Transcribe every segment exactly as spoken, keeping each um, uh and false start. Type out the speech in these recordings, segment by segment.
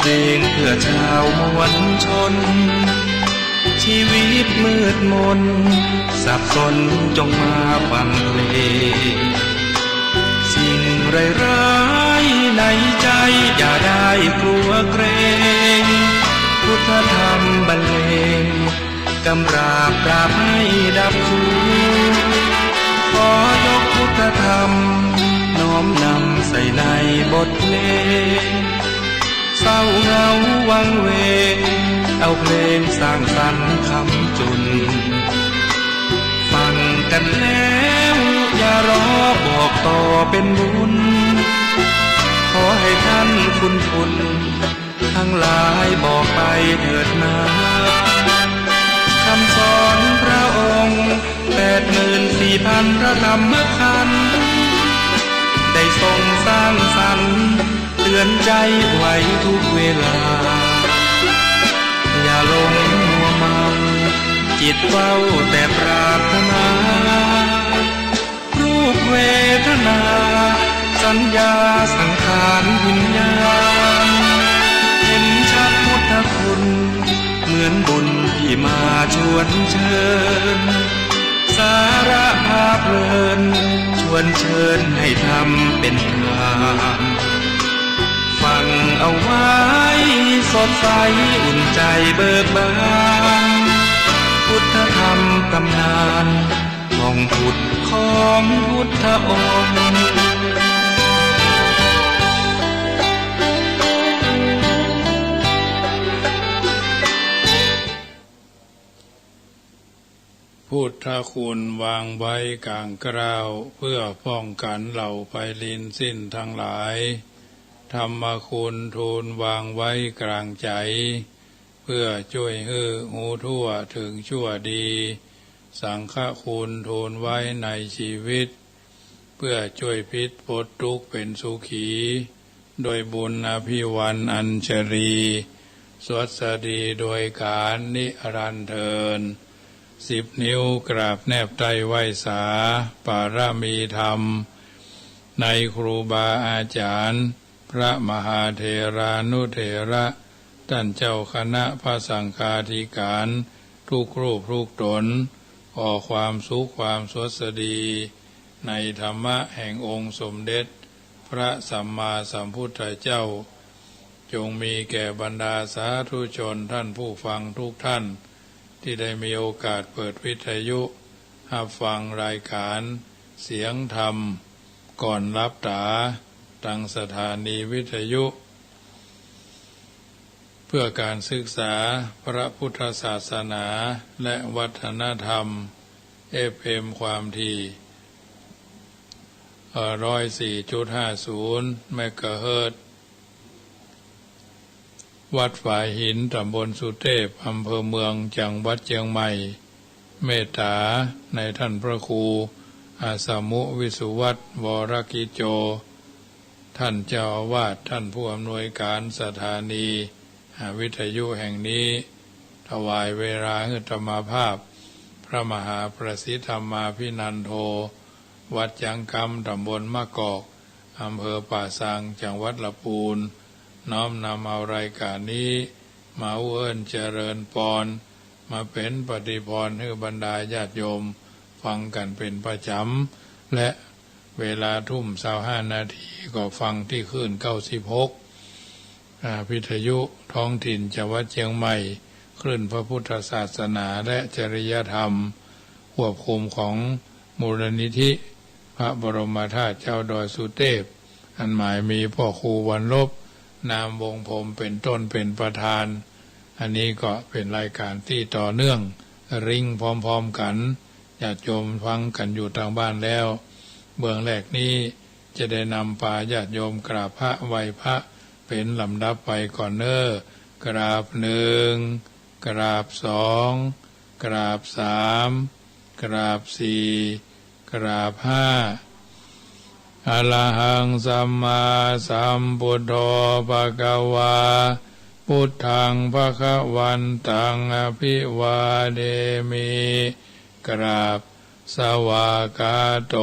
เพลงเพื่อชาวมวลชน ชีวิตมืดมน สับสน จงมาฟังเพลง สิ่งร้ายๆ ในใจ อย่าได้กลัวเกรง พุทธธรรมบรรเลง กำราบปราบให้ดับทุกข์ ขอยกพุทธธรรม น้อมนำใส่ในบทเพลง เศร้าเหงาวังเวง เอาเพลงสร้างสรรค์ค้ำจุน ฟังกันแล้วอย่ารอ บอกต่อเป็นบุญ ขอให้ท่านคุ้นๆ ทั้งหลายบอกไปเถิดนา คำสอนพระองค์ แปดหมื่นสี่พันพระธรรมขันธ์ ได้ทรงสร้างสรรค์ เตือนใจไว้ทุกเวลา อย่าหลงมัวเมา จิตเฝ้าแต่ปรารถนา รูปเวทนา สัญญาสังขารวิญญาณ เห็นชัดพุทธคุณ เหมือนบุญที่มาชวนเชิญ สาระพาเพลิน ชวนเชิญให้ทำเป็นทาน ฟังเอาไว้ สดใส อุ่นใจเบิกบาน พุทธธรรมตำนาน ท่องพุทธของพุทธองค์ พุทธคุณวางไว้ก๋างกล้าว เพื่อป้องกันเหล่าไพลินสิ้นทั้งหลาย ธรรมคุณทูลวางไว้กลางใจ๋ เพื่อจ้วยหื้อฮู้ทั่วเถิงชั่วดี สังฆคุณทูลไว้ในชีวิต เพื่อจ้วยพลิกป๊นตุ๊กข์เป๋นสุขี โดยบุญอภิวรรณอัญชลี สวัสดีโดยก๋าลนิรันดร์เทอญ สิบนิ้วกราบแนบใต้ไหว้สา ปารมีธรรม ในครูบาอาจ๋ารย์ พระมหาเถรานุเถระ ต้านเจ้าคณะพระสังฆาธิก๋าน ทุกรูปทุกต๋น ขอความสุขความสวัสดี ในธรรมะแห่งองค์สมเด็จพระสัมมาสัมพุทธเจ้า จงมีแก่บรรดาสาธุชนต้านผู้ฟังทุกต้าน ตี้ได้มีโอกาสเปิดวิทยุ ฮับฟังรายก๋านเสียงธรรม ก่อนหลับต๋า ตางสถานีวิทยุ เพื่อก๋านศึกษาพระพุทธศาสนาและวัฒนธรรม เอฟเอ็ม ความถี่ เอ่อ ร้อยสี่จุดห้าศูนย์ เมกะเฮิรตซ์ วัดฝายหิน ต๋ำบลสุเตพ อำเภอเมือง จังหวัดเจียงใหม่ เมตต๋าในต้านพระครู อาสมุ วิสุวัฒน์ วรกิจโจ ต้านเจ้าอาวาส ต้านผู้อำนวยก๋านสถานี อ่า วิทยุแห่งนี้ ถวายเวลาหื้ออาตมาภาพ พระมหาประสิทธิ์ธรรมาภินันโท วัดจังกำ ต๋ำบลมะกอก อำเภอป่าซาง จังหวัดละปูน น้อมนำเอารายก๋านนี้ มาอู้เอิ้นเจริญปอน มาเป๋นปฏิภรณ์หื้อบรรดาญาติโยม ฟังกั๋นเป๋นประจ๋ำ และเวลาทุ่มซาวห้านาที ก็ฟังตี้คลื่นเก้าสิบหก อ่า วิทยุท้องถิ่นจังหวัดเจียงใหม่ คลื่นพระพุทธศาสนาและจริยธรรม ควบคุมของมูลนิธิพระบรมธาตุเจ้าดอยสุเตพ อันหมายมีพ่อครูวันลบ นามวงศ์พรหม เป๋นต้นเป๋นประธาน อันนี้ก็เป๋นรายก๋านตี้ต่อเนื่อง ลิงก์พร้อมๆ กั๋น ญาติโยมฟังกั๋นอยู่ตางบ้านแล้ว เบื้องแรกนี้จะได้นำปาญาติโยมกราบพระไหว้พระเป๋นลำดับไปก่อนเน้อ กราบหนึ่ง กราบสอง กราบสาม กราบสี่ กราบห้า อะระหังสัมมาสัมพุทโธ ภะคะวา พุทธัง ภะคะวันตัง อะภิวาเทมิ กราบ สวากขาโต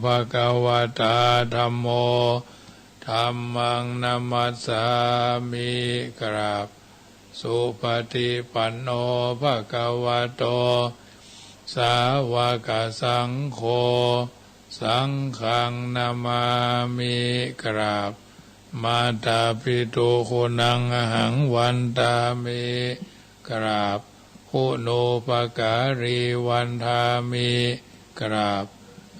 ภะคะวะตา ธัมโม ธัมมังนะมัสสามิ กราบ สุปฏิปันโน ภะคะวะโต สาวกสังโฆ สังฆังนะมามิ กราบ มาตาปิตุกูณัง อะหังวันทามิ กราบ คุณูปการีวันทามิ กราบ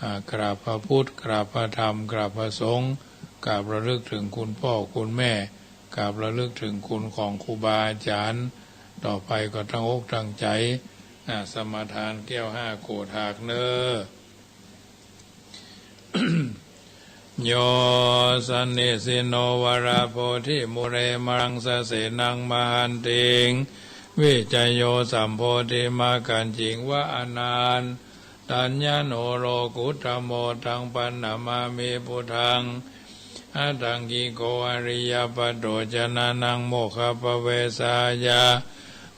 อ่า กราบพระพุทธ กราบพระธรรม กราบพระสงฆ์ กราบระลึกถึงคุณพ่อคุณแม่ กราบระลึกถึงคุณของครูบาอาจารย์ ต่อไปก็ตั้งอกตั้งใจ๋ อ่า สมาทานแก้วห้าโขดหากเน่อ โย สะนิสิโน วะระโพธิมูเล มะรังสะเสนัง มะหันติง วิชะโย สัมโพธิมักขัญญิง วะ อะนันตัญญะโน โลกุตตะโม ตัง ปันนะมามิ พุทธัง อะทังกิโก อะริยะปัตโต จะนะนัง โมกขัปปะเวสายะ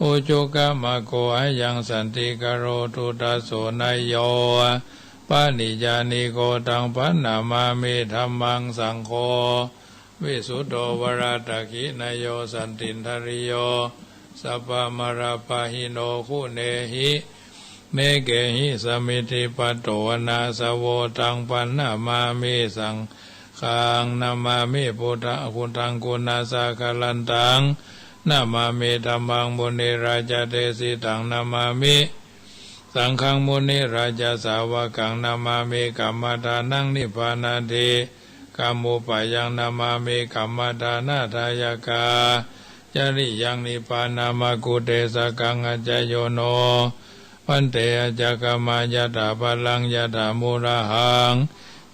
อุจุกะมะโก อะยัง สันติกะโร ทุตะโส นะโย ปะนิยานิโก ตัง ปันนะมามิ ธัมมัง สังโฆ วิสุตโต วะระตะขินะโย สันตินทะริโย สัพพะมะลปะหิโน คุเณหิ เมเกหิ สะมิทธิปัตโต อะนาสะโว ตัง ปันนะมามิ สังฆัง นะมามิ พุทธัง พุทธัง กุณะสาคะลันตัง นะมามิ ธัมมัง มุนิราจะเดสิตัง นะมามิ สังฆัง มุนิราจะสาวกัง นะมามิ กัมมะทานัง นิพพานาธิกามุปปายัง นะมามิ กัมมะทานะทายะกา จริยัง นิพพานะมะกุเตสะกัง อัจจโยโน ภันเต อัจจคมะ ยะถาพะลัง ยะถามูลหัง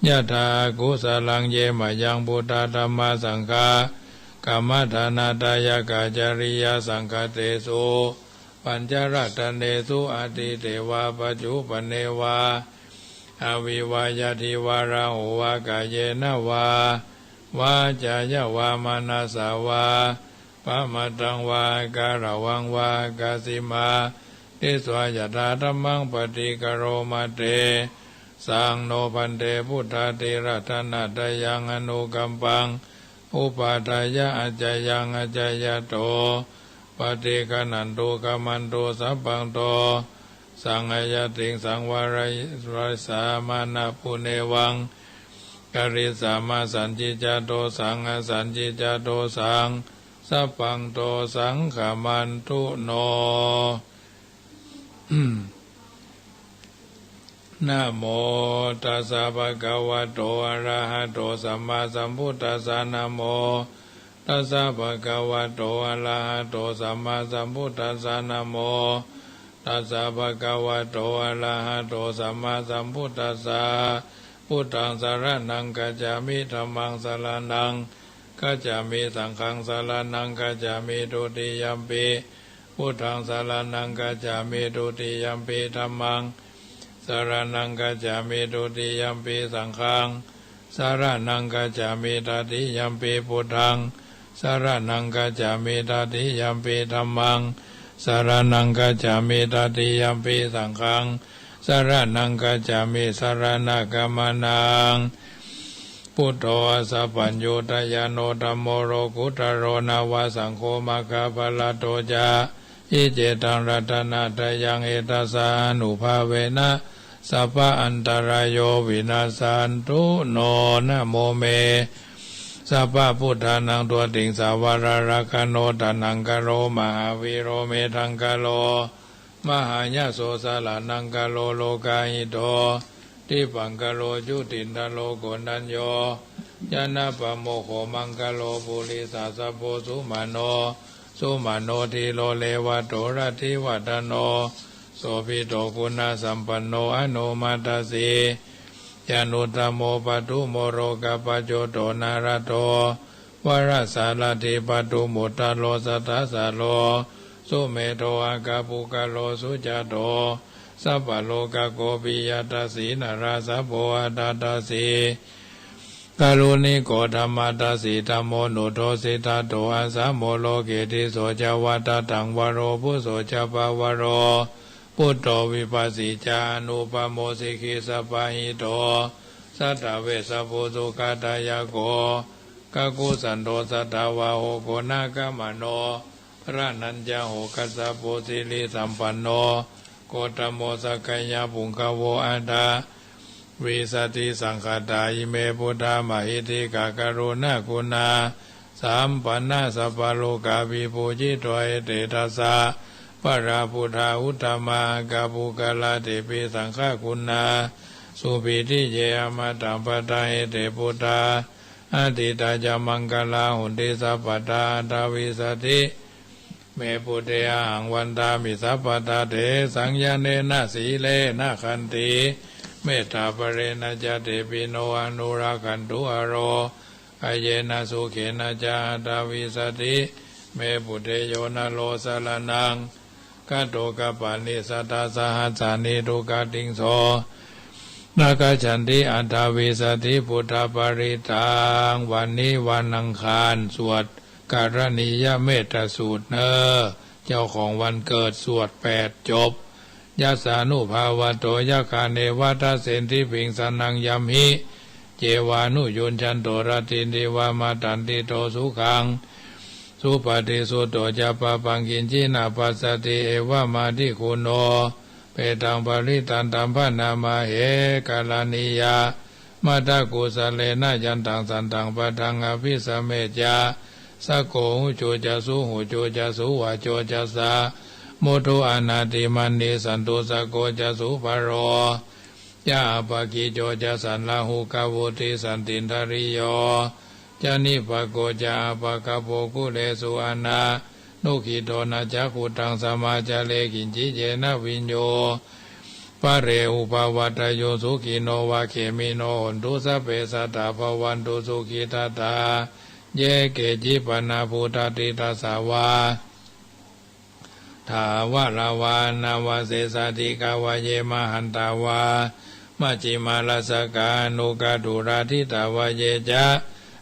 ยะถาอากุสะลัง เยมะยัง พุทธะ ธัมมะ สังฆะ กัมมะทานะทายะกา จริยาสังคะเตสุ ปัญจรัตเนสุ อะตีเตวะ ปัจจุปันเนวะ อะวิวะยะทิวะ ราหุวะ กาเยนะวะ วาจายะวะ มะนะสสะวะ ปะมะทังวะ อะการะวังวะ อะกาสิมา ทิสวา ยะถาธัมมัง ปะติกะโรมะ เตสัง โน ภันเต พุทธาธิรัตนะตะยัง อะนุกัมปัง อุปาทายะ อัจจยัง อัจจยะโต ปะติกะนันตุ กะมันตุ สัพพันโต สัง อะยะติง สัง วะรัสสะ มะนะปุเนวัง กะริสสะ มะ สัญญิจจะโต สัง อะ สัญญิจจะโต สัง สัพพันโต สัง ขะมันตุ โน นะโมตัสสะ ภะคะวะโต อะระหะโต สัมมาสัมพุทธัสสะ นะโมตัสสะ ภะคะวะโต อะระหะโต สัมมาสัมพุทธัสสะ นะโมตัสสะ ภะคะวะโต อะระหะโต สัมมาสัมพุทธัสสะ พุทธัง สะระณัง กัจฉามิ ธัมมัง สะระณัง กัจฉามิ สังฆัง สะระณัง กัจฉามิ ทุติยัมปิ พุทธัง สะระณัง กัจฉามิ ทุติยัมปิ ธัมมัง สะระณัง กัจฉามิ ทุติยัมปิ สังฆัง สะระณัง กัจฉามิ ตติยัมปิ พุทธัง สะระณัง กัจฉามิ ตติยัมปิ ธัมมัง สะระณัง กัจฉามิ ตติยัมปิ สังฆัง สะระณัง กัจฉามิ สะระณะกะมะนัง พุทโธ อัสสะปัญญูตะญาโณ ธัมโม โลกุตตะโร นะวะ สังโฆ มัคคะผะละโต จะ หิ เจตัง รัตนะตะยัง เอตัสสะ อานุภาเวนะ สัพพะอันตะราโย วินัสสันตุ โน นะโมเม สัพพะพุทธานัง ทัตติงสาวะระรักขะโณ ตะนังกะโร มหาวีโร เมธังกะโร มหายะโส สะระณังกะโร โลกาหิโต ทิปปังกะโร จุตินทะโร โกณฑัญโญ จะนะปะโมกโข มังคะโล ปุริสะสะโพ สุมะโน สุมะโน ธีโร เรวะโต รัตถิวัฒโน โสภิโต คุณะสัมปันโน อโนมะทะสี ยานุตตะโม ปะทุมโม โรกะปะโจโต นะระโต วะระสะรัตถิ ปะทุมอุตตะโร สะทะสะโร สุเมโธ อะกะปุคคะโล สุจาโต สัพพะโลกะโก ปิยะทะสี นะระสะโพ อะทะทะสี กะรุณิโก ธัมมะทะสี ธัมโม นุโทสิตะโต อัสสะโม โลเก ติสโส จะ วัตถะตัง วะโร ปุสโส จะ ปะวะโร ปุตโต วิปัสสิ จะ อนุปะโม สิกขิสะปะหิโต สัตถะเวสสะภู สุขะทายะโก คคุสันโธ สัตถาวาโห โกณาคมโณ พระนัญจะโห คัสสโป สิริสัมปันโณ โคตโม สักกายะปุงกโว อัฏฐาวิสติสังขตา อิเม พุทธา มหิทธิกา กรุณาคุณาสัมปันนา สัพพะโลกาภิปูจิโต เอเตทัสสะ ปะรา พุทธา อุตตมา อักขะปุคคละ เตปิ สังฆะคุณา สุปฏิเย อมตัง พัทธัง เอเต พุทธา อทิฏฐา จะ มังคลา หอนติ สัพพะทา อัฏฐาวิสติ เม พุทเท อะหัง วันทามิ สัพพะทา เตสัง ญาเณนะ สีเลนะ ขันติ เมตตา ปะเรนะ จะ เตปิ โน อนุรักขันตุ อะโรคะเยนะ สุเขนะ จะ อัฏฐาวิสติ เม พุทเท โยนะโล สะระณัง คัตโต คัปปานิ สัตถะ สะหัสสานิ ทุกขะติงโส นะ คัจฉันติ อัฏฐาวิสติ พุทธปะริตตัง วันนี้วันอังคาร สวดกรณียเมตตสูตรเน่อ เจ้าของวันเกิดสวดแปดจบ ยัสสานุภาวัตโต ยักขา เนวะ ทัสเสนติ พิงสะนัง ยัมหิ เจวานุยุญชันโต รัตถินติ วา มัตตันติ โต สุขัง สุปะฏิสุตโต จะ ปะปัง กิญจิ นะ ปัสสะติ เอวะ มา ทิคขุโน เปตัง ปะริตตันตัม พะนะมะเห กรณียะ มะทะกุสะเลนะ ยันตัง สันตัง ปะทัง อะภิสะเมจจะ สะโก หุจุ จะ สุหุจุ จะ สุวะโจ จะ สะมุทุ อะนาติมานี สันตุ สะโก จะ สุภะโร จะ อะปะกิจโจ จะ สัลลาหุกะวุติ สันตินทะริโย จะ นิปปะโก จะ อะปะกะโป กุเลสุ อะนานุกิโต นะ จะ ขุตตัง สะมาจาเร กิญจิ เยนะ วิญญู ปะเร อุปะวัตตะโย สุขิโน วะ เขมิโน โหนตุ สัพเพ สัตตา ภะวันตุ สุขิทัตตา เย เกจิ ปะนะ ปูตะติ ตัสสะ วา ถาวะระวา อะนะวะเสสะ ติกะวะ เย มะหันตะ วา มัจฉิมา รัสสะกา อนุกะตุระ ทิตะวะ เย จะ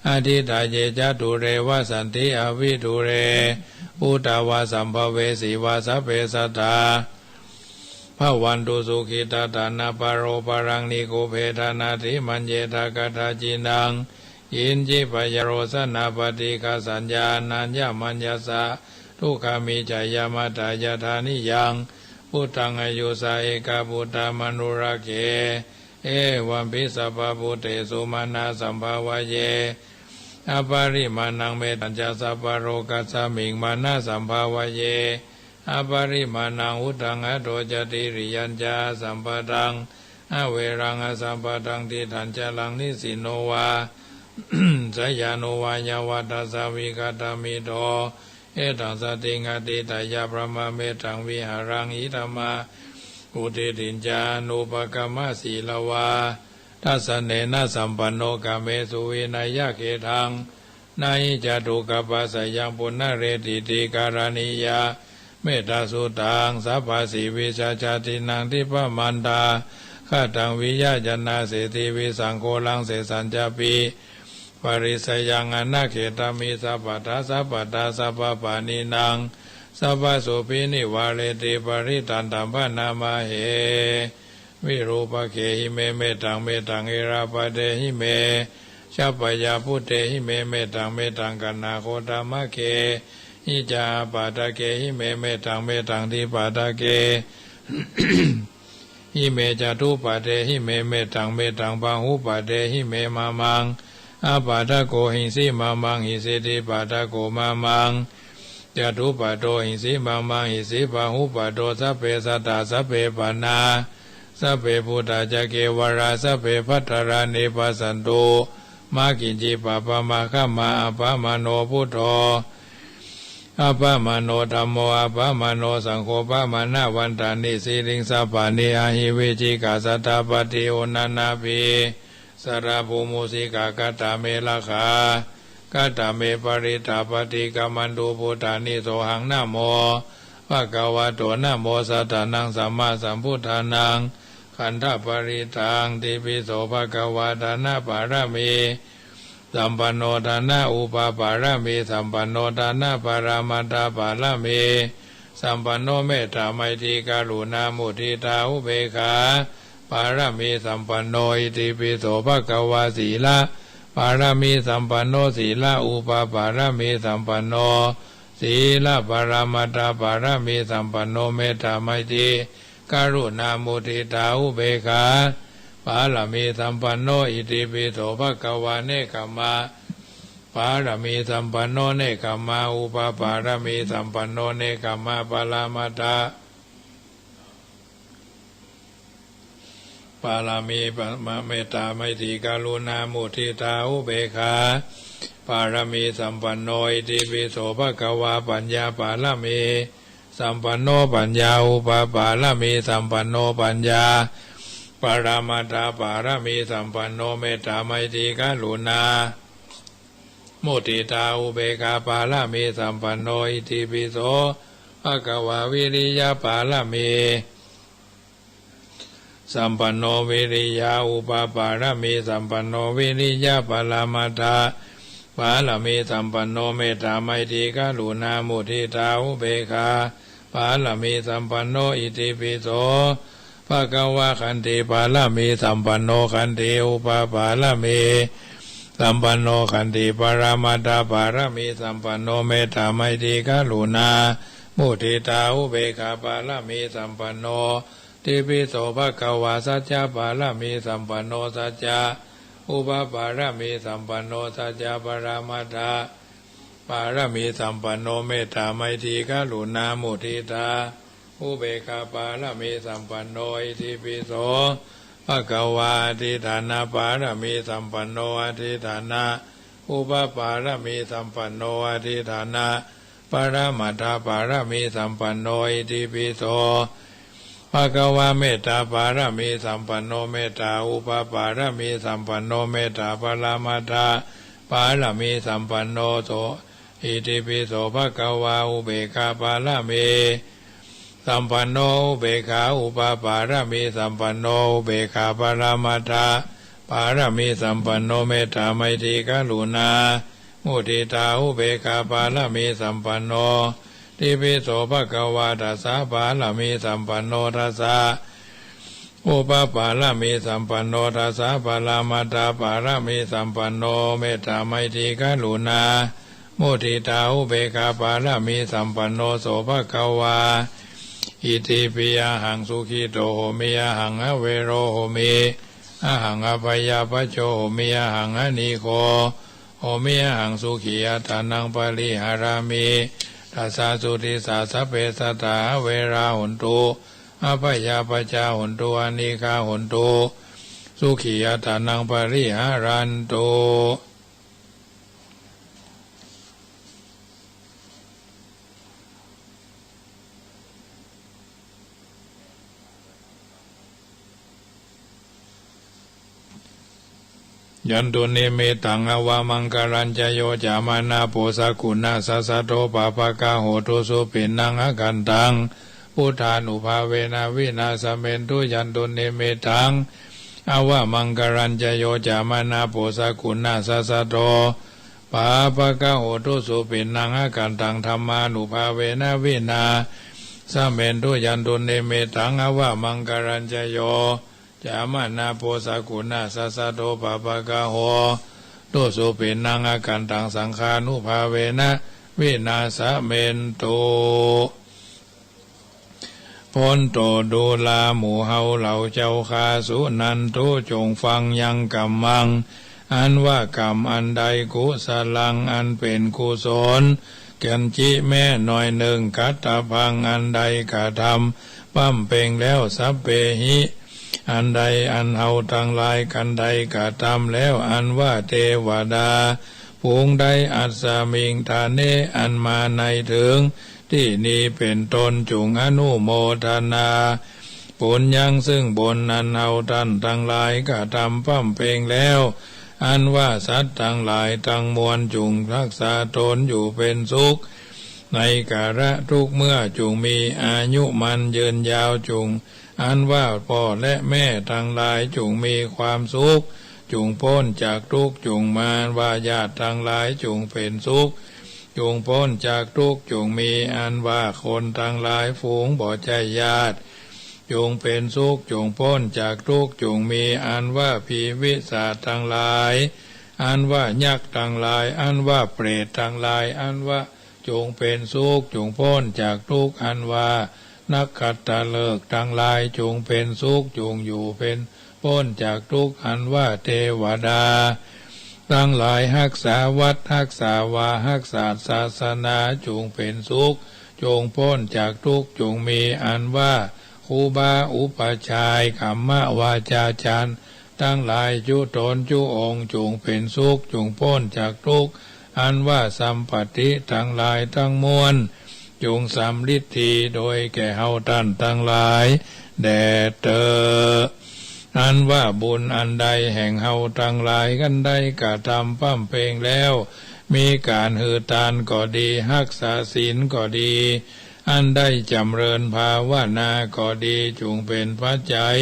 อะทิตะ เย จะ ดูเร วะสันติ อะวิดูเร ปุตตะวะ สัมภะเวสี วะ สัพเพ สัตตา ภะวันตุ สุขิทัตตา นะ ปะโร ปะรัง นิกขุเปทะ นะ ติมัญเยทะ กัตถะจินัง กิญจิ ปะยะโรสะนะ ปะติฆะสัญญา อะนัญญะมัญญะสะ ทุกขะ มิจฉะ ยะมะตะ ยะถา นิยัง พุตธัง อายุสา เอกะ ปุตตะ มะนุรักเข เอวัมปิ สัพพะปุตเตสุ มานะ สัมภะวะเย อะปะริมาณัง เมตตัญจะ สัพพะโรกัสสะมิง มานะ สัมภะวะเย อะปะริมาณัง อุทธัง อะโธ จะ ติริยัญจะ อะสัมปะทัง อะเวรัง อะสัมปะทัง ติฏฐัญจะรัง นิสสินโน วา สะยานุ วายะวะทัสสะ วิกะตะ มิตโธ เอตัง สะติง อะติตะยะ พะมะเมตัง วิหารัง อิทัมมะ อุทิฏฐิญจะ อะนุปะกะมะ สีลวา ทัสสะเนนะ สัมปันโน กะเมสุ วินัยยะ เขตัง นะหิ จะตุกะปะสะยัง ปุนะเรติติ กะรณียะ เมตตาสุตตัง สัพพะสีวิชา ชาตินัง ทิปะมันตะ คะตัง วิยะยะนะ เสติวิสัง โคลัง เสสัญจะ ปิ ปะริสะยัง อะนะเขตะมิ สัพพะทา สัพพะทา สัพพะปาณินัง สัพพะโส พินิวาเรติ ปะริตตันตัม พะนะมะเห วิรูปะเขหิ เม เมตตัง เมตตัง อิราปะเทหิ เม ชะปะยาปุเตหิ เม เมตตัง เมตตัง กัณหะโคตมะเขหิ จะ อาปาทะเขหิ เม เมตตัง เมตตัง ทิปาทะเขหิ เม จตุปาเทหิ เม เมตตัง เมตตัง ปะหุปาเทหิ เม มะมัง อาปาทะโกหิงสิ มะมังหิงสิ ทิปาทะโก มะมัง จตุปาโทหิงสิ มะมังหิงสิ ปะหุปาโท สัพเพ สัตตา สัพเพ ปานา สัพเพ ภูตา จะ เกวะรา สัพเพ ภัทรา เน ปัสสันตุ มะ กิญจิ ปะปะมะ ขะมะ อะปะมะโณ พุทโธ อะปะมะโณ ธัมโม อะปะมะโณ สังโฆ ปะมะนะวันตานิ สิริง สัพพานิ อะหิ วิจิกา สัตตา ปะฏิ โอนะนะ ปิ สะระ ภู มูสิกา คัตตา เม ละขะ คัตตา เม ปะริตตา ปะฏิกะมันตุ ภูตานิ โสหัง นะโม ภะคะวะโต นะโม สัตตานัง สัมมาสัมพุทธานัง ขันธะปะริตตัง ติปิโส ภะคะวา ทานะปะระมี สัมปันโน ทานะอุปปะระมี สัมปันโน ทานะปะระมัตถะปะระมี สัมปันโน เมตตา ไมตรี กรุณา มุทิตา อุเบกขา ปะระมี สัมปันโน อิติปิโส ภะคะวา สีละ ปารมีสัมปันโน สีลอุปปารมีสัมปันโน สีลปรมัตถปารมีสัมปันโน เมตตาไมตรีกรุณามุทิตาอุเบกขาปารมีสัมปันโน อิติปิโสภะคะวา เนกขมมะปารมีสัมปันโน เนกขมมาอุปปารมีสัมปันโน เนกขมมะปรมัตถ ปารมีปะมะ เมตตาไมตรีกรุณามุทิตาอุเบกขาปารมีสัมปันโน อิติปิโสภะคะวา ปัญญาปารมีสัมปันโน ปัญญาอุปปารมีสัมปันโน ปัญญาปรมัตถปารมีสัมปันโน เมตตาไมตรีกรุณา มุทิตาอุเบกขาปารมีสัมปันโน อิติปิโสภะคะวา วิริยปารมีสัมปันโน วิริยอุปปารมีสัมปันโน วิริยปรมัตถปารมีสัมปันโน เมตตาไมตรีกรุณามุทิตาอุเบกขาปารมีสัมปันโน อิติปิโส ภะคะวา ขันติปารมีสัมปันโน ขันติอุปปารมีสัมปันโน ขันติปรมัตถปารมีสัมปันโน เมตตาไมตรีกรุณามุทิตาอุเบกขาปารมีสัมปันโน อิติปิโสภะคะวา สัจจะปารมีสัมปันโน สัจจะอุปปารมีสัมปันโน สัจจะปรมัตถ ปารมีสัมปันโน เมตตาไมตรีกรุณามุทิตาอุเบกขาปารมีสัมปันโน อิติปิโสภะคะวา อธิฏฐานปารมีสัมปันโน อธิฏฐานะอุปปารมีสัมปันโน อธิฏฐานะปรมัตถปารมีสัมปันโน อิติปิโส ภะคะวา เมตตาปารมีสัมปันโน เมตตาอุปปารมีสัมปันโน เมตตาปรมัตถปารมีสัมปันโน โส อิติปิโสภะคะวา อุเบกขาปารมีสัมปันโน อุเบกขาอุปปารมีสัมปันโน อุเบกขาปรมัตถปารมีสัมปันโน เมตตาไมตรีกรุณา มุทิตาอุเบกขาปารมีสัมปันโน อิติปิโสภะคะวา ทัสสะปารมีสัมปันโน ทัสสะอุปปารมีสัมปันโน ทัสสะปรมัตถปารมีสัมปันโน เมตตาไมตรีกรุณามุทิตาอุเบกขาปารมีสัมปันโน โสภะคะวา อิติปิ อะหัง สุขิโต โหมิ อะหัง อะเวโร โหมิ อะหัง อะพยาปัจโจ โหมิ อะหัง อะนีโก โหมิ อะหัง สุขี อัตตานัง ปะริหารามิ ตัสสา สุติสสา สัพเพ สัตตา อะเวรา โหนตุ อะพยาปัจจา โหนตุ อะนีฆา โหนตุ สุขี อัตตานัง ปะริหารันตุ ยันตุ นิมมิตตัง อะวะมังคะลัญจะ โย จะ มะนะ โป สักขุนะ สะสะโท ปาปะกะ โหตุ สุปิณณัง อะคันตัง พุทธานุภาเวนะ วินาสะเมนตุ ยันตุ นิมมิตตัง อะวะมังคะลัญจะ โย จะ มะนะ โป สักขุนะ สะสะโท ปาปะกะ โหตุ สุปิณณัง อะคันตัง ธัมมานุภาเวนะ วินาสะเมนตุ ยันตุ นิมมิตตัง อะวะมังคะลัญจะ โย จะ มะนะ โป สักขุนะ สะสะโท ปาปะกะ โหตุ สุปิณณัง อะคันตัง สังฆานุภาเวนะ วินาสะเมนตุ พ้นโตษดูราหมู่เฮาเหล่าเจ้าข้า สุนันตุ จงฟังยังกัมมัง อันว่ากรรมอันใด กุสลัง อันเป็นกุศล กัญจิ แม้น้อยหนึ่ง กัตตะพัง อันใดกระทำ บำเพ็งแล้ว สัพเพหิ อันใดอันเฮาตังหลายกันได้กระทำแล้ว อันว่าเทวดาฝูงใด อัสสมิง ฐาเนะ อันมาในเถิง ตี้นี้เป็นต้น จุ่งอนุโมทนา ปุญญัง ซึ่งบุญอันเฮาต้านตังหลายกระทำบำเพ็งแล้ว อันว่าสัตว์ตังหลายตังมวลจุ่งฮักษาตนอยู่เป็นสุข ในกาละทุกเมื่อ จุ่งมีอายุมั่นยืนยาว จุ่ง อันว่าพ่อและแม่ตังหลายจุ่งมีความสุข จุ่งป๊นจากทุกข์ จุ่งมาว่าญาติตังหลายจุ่งเป็นสุข จุ่งป๊นจากทุกข์ จุ่งมีอันว่าคนตังหลายฝูงบ่ใจ้ญาติ จุ่งเป็นสุข จุ่งป๊นจากทุกข์ จุ่งมีอันว่าผีวิสาจตังหลาย อันว่ายักษ์ตังหลาย อันว่าเปรตตังหลาย อันว่าจงเป๋นสุข จงป๊นจากทุกข์ อันว่านักขัตตฤกษ์ตังหลาย จงเป๋นสุข จงอยู่เป๋นป๊นจากทุกข์ อันว่าเตวดาตังหลายฮักษาวัตร ฮักษาวา ฮักษาศาสนา จงเป๋นสุข จงป๊นจากทุกข์ จงมี อันว่าครูบาอุปัชฌาย กัมมวาจาจารย์ตังหลาย จุ๊ต๋นจุ๊องค์ จงเป๋นสุข จงป๊นจากทุกข์ อันว่าสัมปัตติตังหลายตังมวล จงสำริดดีโดยแก่เฮาต้านตังหลายแด่เต๊อะ อันว่าบุญอันใดแห่งเฮาตังหลายกั๋นได้กระทำบำเพ็งแล้ว มีก๋านหื้อตานก็ดี ฮักษาศีลก็ดี อันได้จ๋ำเริญภาวนาก็ดี จุ่งเป๋นปัจจัย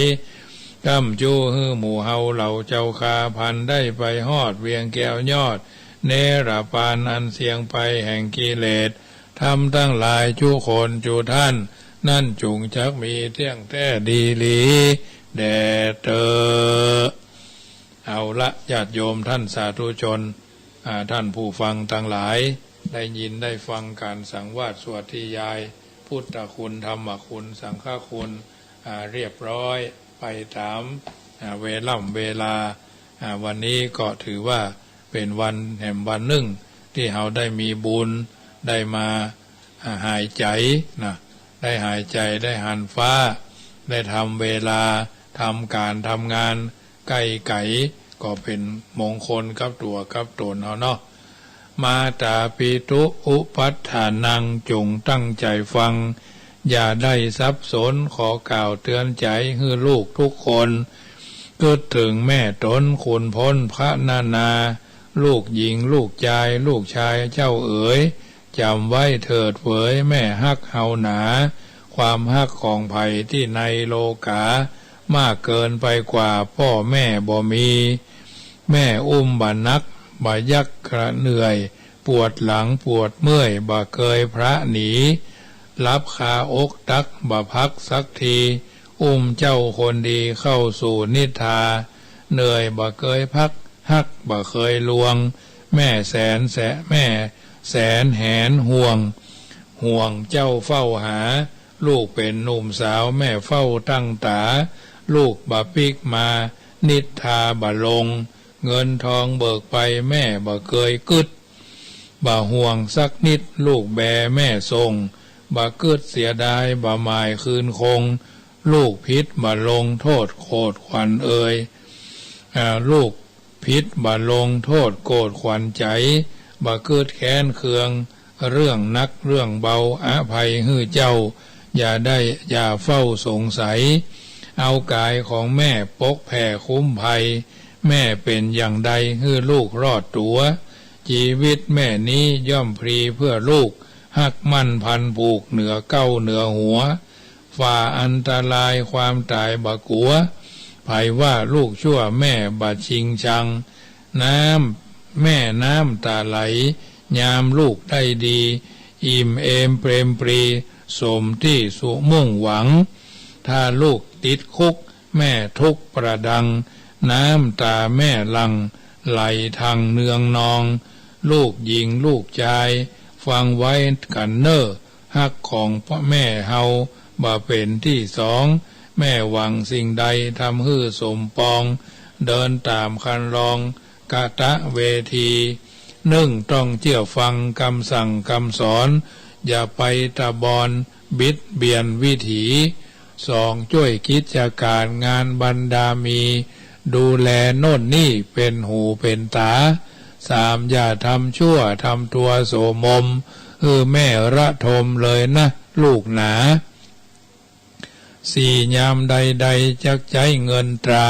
ก้ำจู้หื้อหมู่เฮาเหล่าเจ้าข้าพันได้ไปฮอดเวียงแก้วยอด เนรปานอันเสี้ยงไปแห่งกิเลสธรรมตังหลายจุคนจุท่าน นั้นจุ่งจักมีเตี้ยงแต๊ดีหลีแด่เต๊อะ เอาละ ญาติโยมท่านสาธุชน อ่า ท่านผู้ฟังตังหลาย ได้ยินได้ฟังก๋านสังวาสสวดธยาย พุทธคุณ ธรรมคุณ สังฆคุณ อ่า เรียบร้อยไปต๋าม อ่า เวล่ำเวลา อ่า วันนี้ก็ถือว่าเป๋นวันแหมวันนึ่ง ตี้เฮาได้มีบุญ ได้มา อ่า หายใจ๋นะ ได้หายใจ๋ ได้หันฟ้า ได้ทำเวลา ทำก๋านทำงาน ใก้ไก๋ ก็เป๋นมงคลกับตั๋วกับต๋นเฮาเนาะ มาตาปิตุอุปัฏฐานัง จุ่งตั้งใจ๋ฟัง อย่าได้สับสน ขอกล่าวเตื๋อนใจ๋หื้อลูกกู้คน กึ๊ดเถิงแม่ต๋น ขุนพลพรรณนา ลูกหญิงลูกจาย ลูกชายเจ้าเอ๋ย จ๋ำไว้เถิดเหวย แม่ฮักเฮาหนา ความฮักของใผตี้ในโลก๋า มากเกินไปกว่าป้อแม่บ่มี แม่อุ้มบ่หนัก บ่ยักกระเหนื่อย ปวดหลังปวดเมื่อย บ่เกยพละหนี หลับคาอกตัก บ่พักสักที อุ้มเจ้าคนดี เข้าสู่นิทรา เหนื่อยบ่เกยพัก ฮักบ่เกยลวง แม่แสนแส แม่แสนแหนห่วง ห่วงเจ้าเฝ้าหา ลูกเป๋นหนุ่มสาว แม่เฝ้าตั้งต๋า ลูกบ่ปิ๊กมา นิทราบ่ลง เงินทองเบิกไป แม่บ่เกยกึ๊ด บ่ห่วงสักนิด ลูกแบแม่ส่ง บ่กึ๊ดเสียดาย บ่หมายคืนคง ลูกผิดบ่ลง โทษโขดขวัญเอ๋ย อ่า ลูกผิดบ่ลง โทษโขดขวัญใจ๋ บ่กึ๊ดแค้นเคือง เรื่องหนักเรื่องเบา อภัยหื้อเจ้า อย่าได้ อย่าเฝ้าสงสัย เอาก๋ายของแม่ปกแผ่คุ้มภัย แม่เป๋นอย่างใดหื้อลูกรอดตั๋ว จีวิตแม่นี้ย่อมพลีเพื่อลูก ฮักมั่นพันผูกเหนือเก๊าเหนือหัว ฝ่าอันตรายความต๋ายบ่กั๋ว ใผว่าลูกชั่วแม่บ่ชิงชัง น้ำ แม่น้ำต๋าไหล ยามลูกได้ดี อิ่มเอมเปรมปรี สมตี้สุมุ่งหวัง ถ้าลูกติดคุก แม่ทุกข์ประดัง น้ำต๋าแม่หลั่ง ไหลทังเนืองนอง ลูกหญิงลูกจาย ฟังไว้กั๋นเน่อ ฮักของป้อแม่เฮา บ่เป๋นตี้สอง แม่หวังสิ่งใด ทำหื้อสมปอง เดินต๋ามคันลอง กตะเวที นึ่งต้องเจื้อฟังกำสั่งกำสอน อย่าไปตะบอนบิดเบียนวิถี สองจ้วยกิจก๋านงานบรรดามี ดูแลโน่นนี่เป๋นหูเป๋นต๋า สามอย่าทำชั่วทำตั๋วโสมม หื้อแม่ระทมเลยนะลูกหนา สี่ยามใดๆ จักใจ๊เงินตรา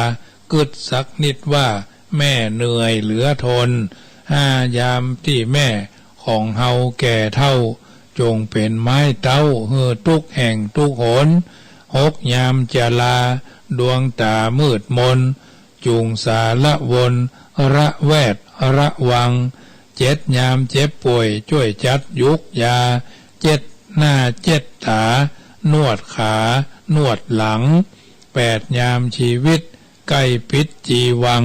กึ๊ดสักนิดว่าแม่เหนื่อยเหลือทน ห้ายามตี้แม่ของเฮาแก่เฒ่า จงเป๋นไม้เต๊าหื้อตุ๊กแห่งตุ๊กหน หกยามจราดวงต๋ามืดมน จุ่งสาละวนระแวดระวัง เจ็ดยามเจ็บป่วยจ้วยจัดยุกยา เจ็ดหน้าเจ็ดต๋า นวดขานวดหลัง แปดยามชีวิตใก้ปิดจีวัง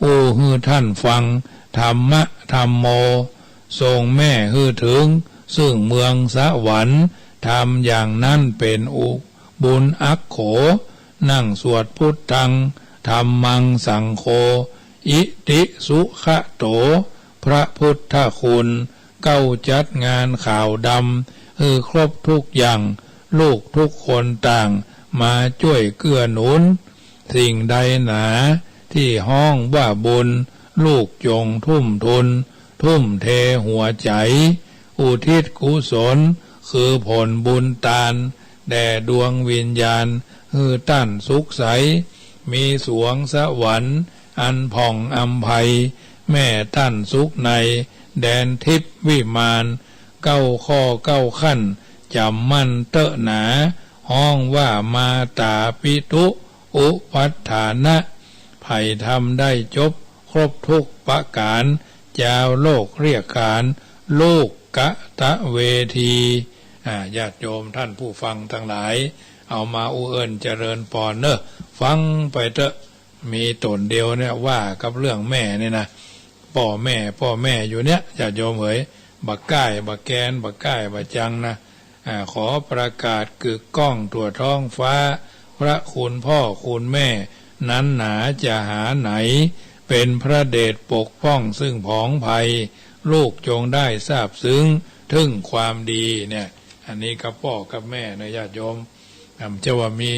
อู้หื้อต้านฟัง ธัมมะธัมโม ส่งแม่หื้อเถิงซึ่งเมืองสวรรค์ ทำอย่างนั้นเป๋นอุ บุญอักโข นั่งสวดพุทธัง ธัมมัง สังโฆ อิติสุขะโต พระพุทธคุณ เก๊าจัดงานขาวดำ หื้อครบทุกอย่าง ลูกทุกคนต่างมาจ้วยเกื้อหนุน สิ่งใดหนาที่ฮ้องว่าบุญ ลูกจงทุ่มทุน ทุ่มเทหัวใจ๋ อุทิศกุศล คือผลบุญตาน แด่ดวงวิญญาณ หื้อต้านสุขใส มีสวงสวรรค์ อันผ่องอำไพ แม่ต้านสุขใน แดนทิพย์วิมาน เก๊าข้อเก๊าขั้น จ๋ำมั่นเต๊อะหนา ฮ้องว่ามาตาปิตุ อุปัฏฐานะ ใผทำได้จบครบทุกประก๋าน จาวโลกเรียกขาน ลูกกะตะเวที อ่า ญาติโยมท่านผู้ฟังตังหลาย เอามาอู้เอิ้นเจริญปอนเน่อ ฟังไปเต๊อะ มีต๋นเดียวเนี่ยว่ากับเรื่องแม่เนี่ยนะ ป้อแม่ ป้อแม่อยู่เนี่ย ญาติโยมเหย บ่าก้าย บ่าแกน บ่าก้าย บ่าจังนะ อ่า ขอประกาศกึกก้องทั่วท้องฟ้า พระคุณพ่อคุณแม่ นั้นหนาจะหาไหน เป๋นพระเดชปกป้องซึ่งผองภัย ลูกจงได้ซาบซึ้ง เถิงความดีเนี่ย อันนี้กับป้อกับแม่นะญาติโยม อ่า บ่าจะว่ามี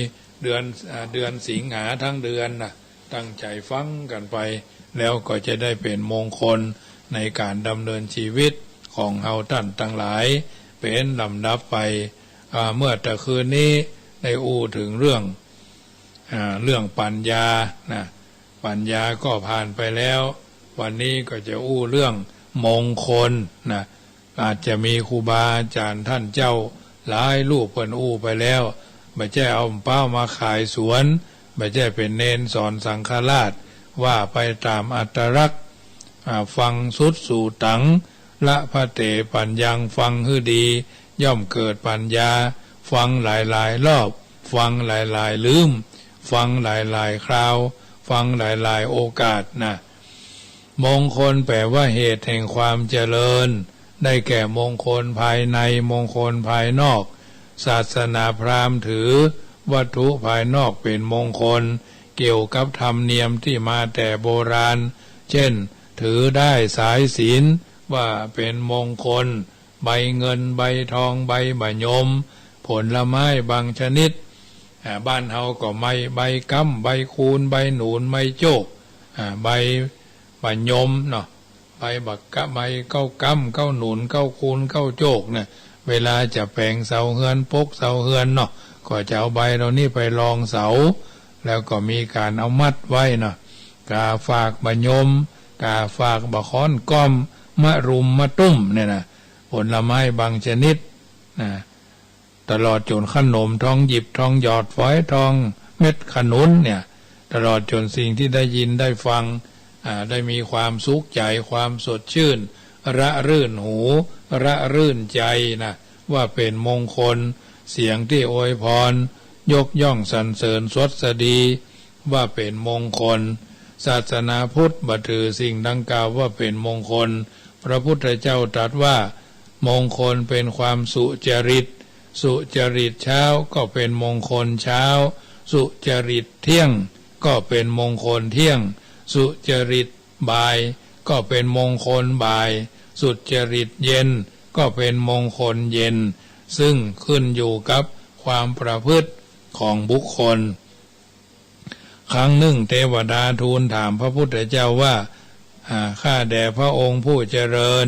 เดือน อ่า เดือนสิงหาตึงเดือนนะ ตั้งใจ๋ฟังกั๋นไป แล้วก็จะได้เป๋นมงคลในก๋านดำเนินจีวิตของเฮาต้านตังหลาย เป๋นลำดับไป อ่า เมื่อตะคืนนี้ได้อู้เถิงเรื่อง อ่า เรื่องปัญญานะ ปัญญาก็ผ่านไปแล้ว วันนี้ก็จะอู้เรื่องมงคลนะ อาจจะมีครูบาอาจ๋ารย์ต้านเจ้าหลายรูปเปิ้นอู้ไปแล้ว บ่ใจ้เอาเป้ามาขายสวน บ่ใจ้เป๋นเณรสอนสังฆราช ว่าไปต๋ามอัตลักษณ์ อ่า ฟังสุดสู่ตัง ละพะเตปัญญัง ฟังหื้อดี ย่อมเกิดปัญญา ฟังหลายๆ รอบ ฟังหลายๆ ลืม ฟังหลายๆ คราว ฟังหลายๆ โอกาสนะ มงคลแป๋ว่าเหตุแห่งความเจริญ ได้แก่มงคลภายใน มงคลภายนอก ศาสนาพราหมณ์ถือวัตถุภายนอกเป๋นมงคล เกี่ยวกับธรรมเนียมตี้มาแต่โบราณ เช่น ถือด้ายสายศีลว่าเป๋นมงคล ใบเงิน ใบทอง ใบบ่ายม ผลไม้บางชนิด อ่า บ้านเฮาก็ใบ ใบกล้ำ ใบคูน ใบหนุน ใบโจก อ่า ใบบ่ายมเนาะ ใบบักกะ ใบเก๊ากล้ำ เก๊าหนุน เก๊าคูน เก๊าโจกเนี่ย เวลาจะแป๋งเสาเฮือน ปกเสาเฮือนเนาะ ก็จะเอาใบเหล่านี้ไปรองเสา แล้วก็มีก๋านเอามัดไว้เนาะ ก๋าฝากบ่ายม ก๋าฝากบ่าค้อนก้อม มะรุมมะตุ้มเนี่ยนะ ผลไม้บางชนิดนะ ตลอดจ๋นขนม ทองหยิบ ทองหยอด ฝอยทอง เม็ดขนุนเนี่ย ตลอดจ๋นสิ่งที่ได้ยินได้ฟัง อ่า ได้มีความสุขใจ๋ ความสดชื่น ระรื่นหู ระรื่นใจ๋นะ ว่าเป๋นมงคล เสียงที่อวยพร ยกย่องสรรเสริญสวัสดี ว่าเป๋นมงคล ศาสนาพุทธบ่ถือสิ่งดังกล่าวว่าเป๋นมงคล พระพุทธเจ้าตรัสว่า มงคลเป๋นความสุจริต สุจริตเช้าก็เป๋นมงคลเช้า สุจริตเที่ยงก็เป๋นมงคลเที่ยง สุจริตบ่ายก็เป๋นมงคลบ่าย สุจริตเย็นก็เป๋นมงคลเย็น ซึ่งขึ้นอยู่กับความประพฤติของบุคคล ครั้งนึ่งเตวดาทูลถามพระพุทธเจ้าว่า อ่า ข้าแด่พระองค์ผู้เจริญ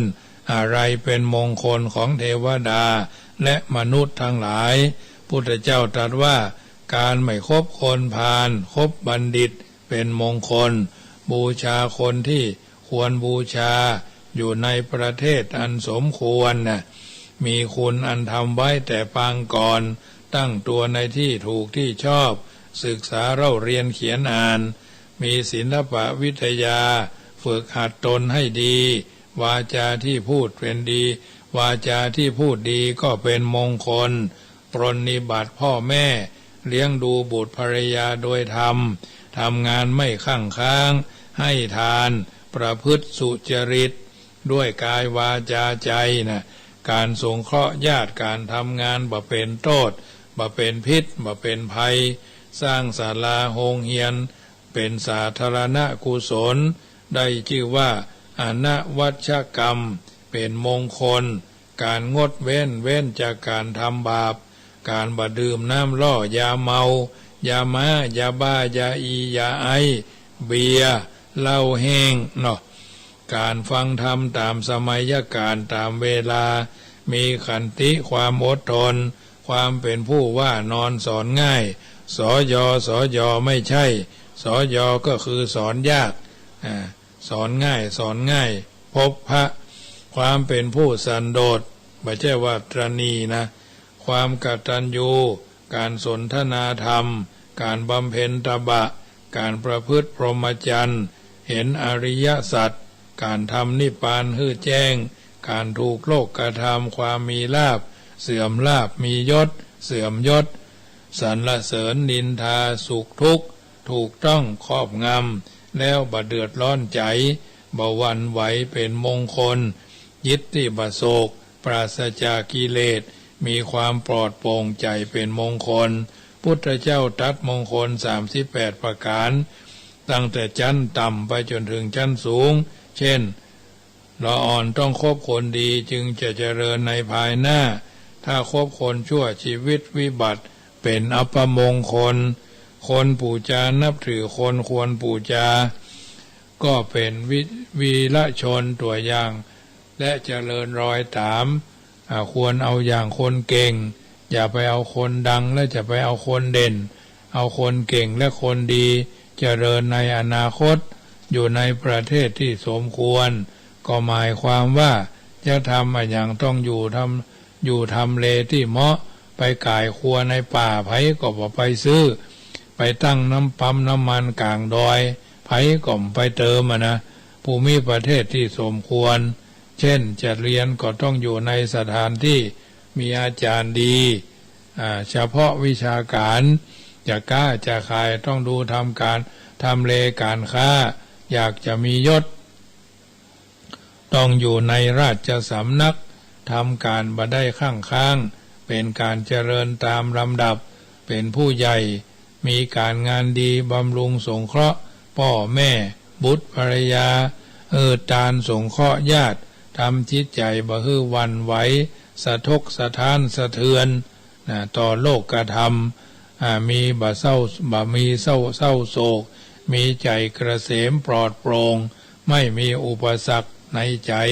อะไรเป๋นมงคลของเตวดาและมนุษย์ตังหลาย พุทธเจ้าตรัสว่า ก๋านไม่คบคนพาล คบบัณฑิตเป๋นมงคล บูชาคนที่ควรบูชา อยู่ในประเทศอันสมควรนะ มีคุณอันทำไว้แต่ปางก่อน ตั้งตัวในที่ถูกที่ชอบ ศึกษาเล่าเรียนเขียนอ่าน มีศิลปวิทยา ฝึกหัดตนให้ดี วาจาที่พูดเป๋นดี วาจาที่พูดดีก็เป๋นมงคล ปรนนิบัติพ่อแม่ เลี้ยงดูบุตรภรรยาโดยธรรม ทำงานไม่ข้างค้าง ให้ทาน ประพฤติสุจริต ด้วยกายวาจาใจ๋นะ ก๋านสงเคราะห์ญาติ ก๋านทำงานบ่เป๋นโต้ษ บ่เป๋นพิษ บ่เป๋นภัย สร้างศาลาโฮงเฮียน เป๋นสาธารณกุศล ได้จื้อว่าอนวัชกรรม เป๋นมงคล ก๋านงดเว้น เว้นจากก๋านทำบาป ก๋านบ่ดื่มน้ำล่อ ยาเมา ยาม้า ยาบ้า ยาอี ยาไอซ์ เบียร์ เหล้าแห้งเนาะ ก๋านฟังธรรมต๋ามสมัยกาล ต๋ามเวลา มีขันติ ความอดทน ความเป๋นผู้ว่านอนสอนง่าย สย สย ไม่ใช่ สย ก็คือสอนยาก อ่า สอนง่าย สอนง่าย พบพะ ความเป๋นผู้สันโดษ บ่ใจ้ว่าตระหนี่นะ ความกตัญญู ก๋านสนทนาธรรม ก๋านบำเพ็ญตบะ ก๋านประพฤติพรหมจรรย์ เห็นอริยสัจ ก๋านทำนิพพานหื้อแจ้ง ก๋านถูกโลกกระทำ ความมีลาภ เสื่อมลาภ มียศ เสื่อมยศ สรรเสริญนินทา สุขทุกข์ ถูกต้องครอบงำ แล้วบ่เดือดร้อนใจ๋ บ่หวั่นไหว เป๋นมงคล จิตตี้บ่โศก ปราศจากกิเลส มีความปลอดโปร่งใจ๋ เป๋นมงคล พุทธเจ้าตรัสมงคลสามสิบแปดประก๋าน ตั้งแต่ชั้นต่ำไปจ๋นเถิงชั้นสูง เช่น ละอ่อนต้องคบคนดี จึงจะเจริญในภายหน้า ถ้าคบคนชั่ว ชีวิตวิบัติ เป๋นอัปมงคล คนปู๋จานับถือ คนควรปู๋จา ก็เป๋นวิ วีรชนตั๋วอย่าง และเจริญรอยต๋าม อ่า ควรเอาอย่างคนเก่ง อย่าไปเอาคนดัง และจะไปเอาคนเด่น เอาคนเก่งและคนดี เจริญในอนาคต อยู่ในประเทศตี้สมควร ก็หมายความว่า จะทำอะหยังต้องอยู่ทำ อยู่ทำเลตี้เหมาะ ไปก๋ายครัวในป่า ใผก็บ่ไปซื้อ ไปตั้งน้ำปั๊มน้ำมันก๋างดอย ใผก็บ่ไปเติมอะนะ ภูมิประเทศตี้สมควร เช่น จะเรียนก็ต้องอยู่ในสถานตี้มีอาจ๋ารย์ดี อ่า เฉพาะวิชาก๋าน จะก๊าจะขายต้องดูทำก๋าน ทำเลก๋านค้า อยากจะมียศ ต้องอยู่ในราชสำนัก ทำก๋านบ่ได้ข้างค้าง เป๋นก๋านเจริญต๋ามลำดับ เป๋นผู้ใหญ่ มีก๋านงานดี บำรุงสงเคราะห์ป้อแม่ บุตรภรรยา เออ ตานสงเคราะห์ญาติ ทำจิตใจ๋บ่หื้อหวั่นไหว สะทกสะท้านสะเทือน นะ ต่อโลกธรรม อ่า มีบ่เศร้า บ่มีเศร้า เศร้าโศก มีใจ๋เกษมปลอดโปร่ง ไม่มีอุปสรรคในใจ๋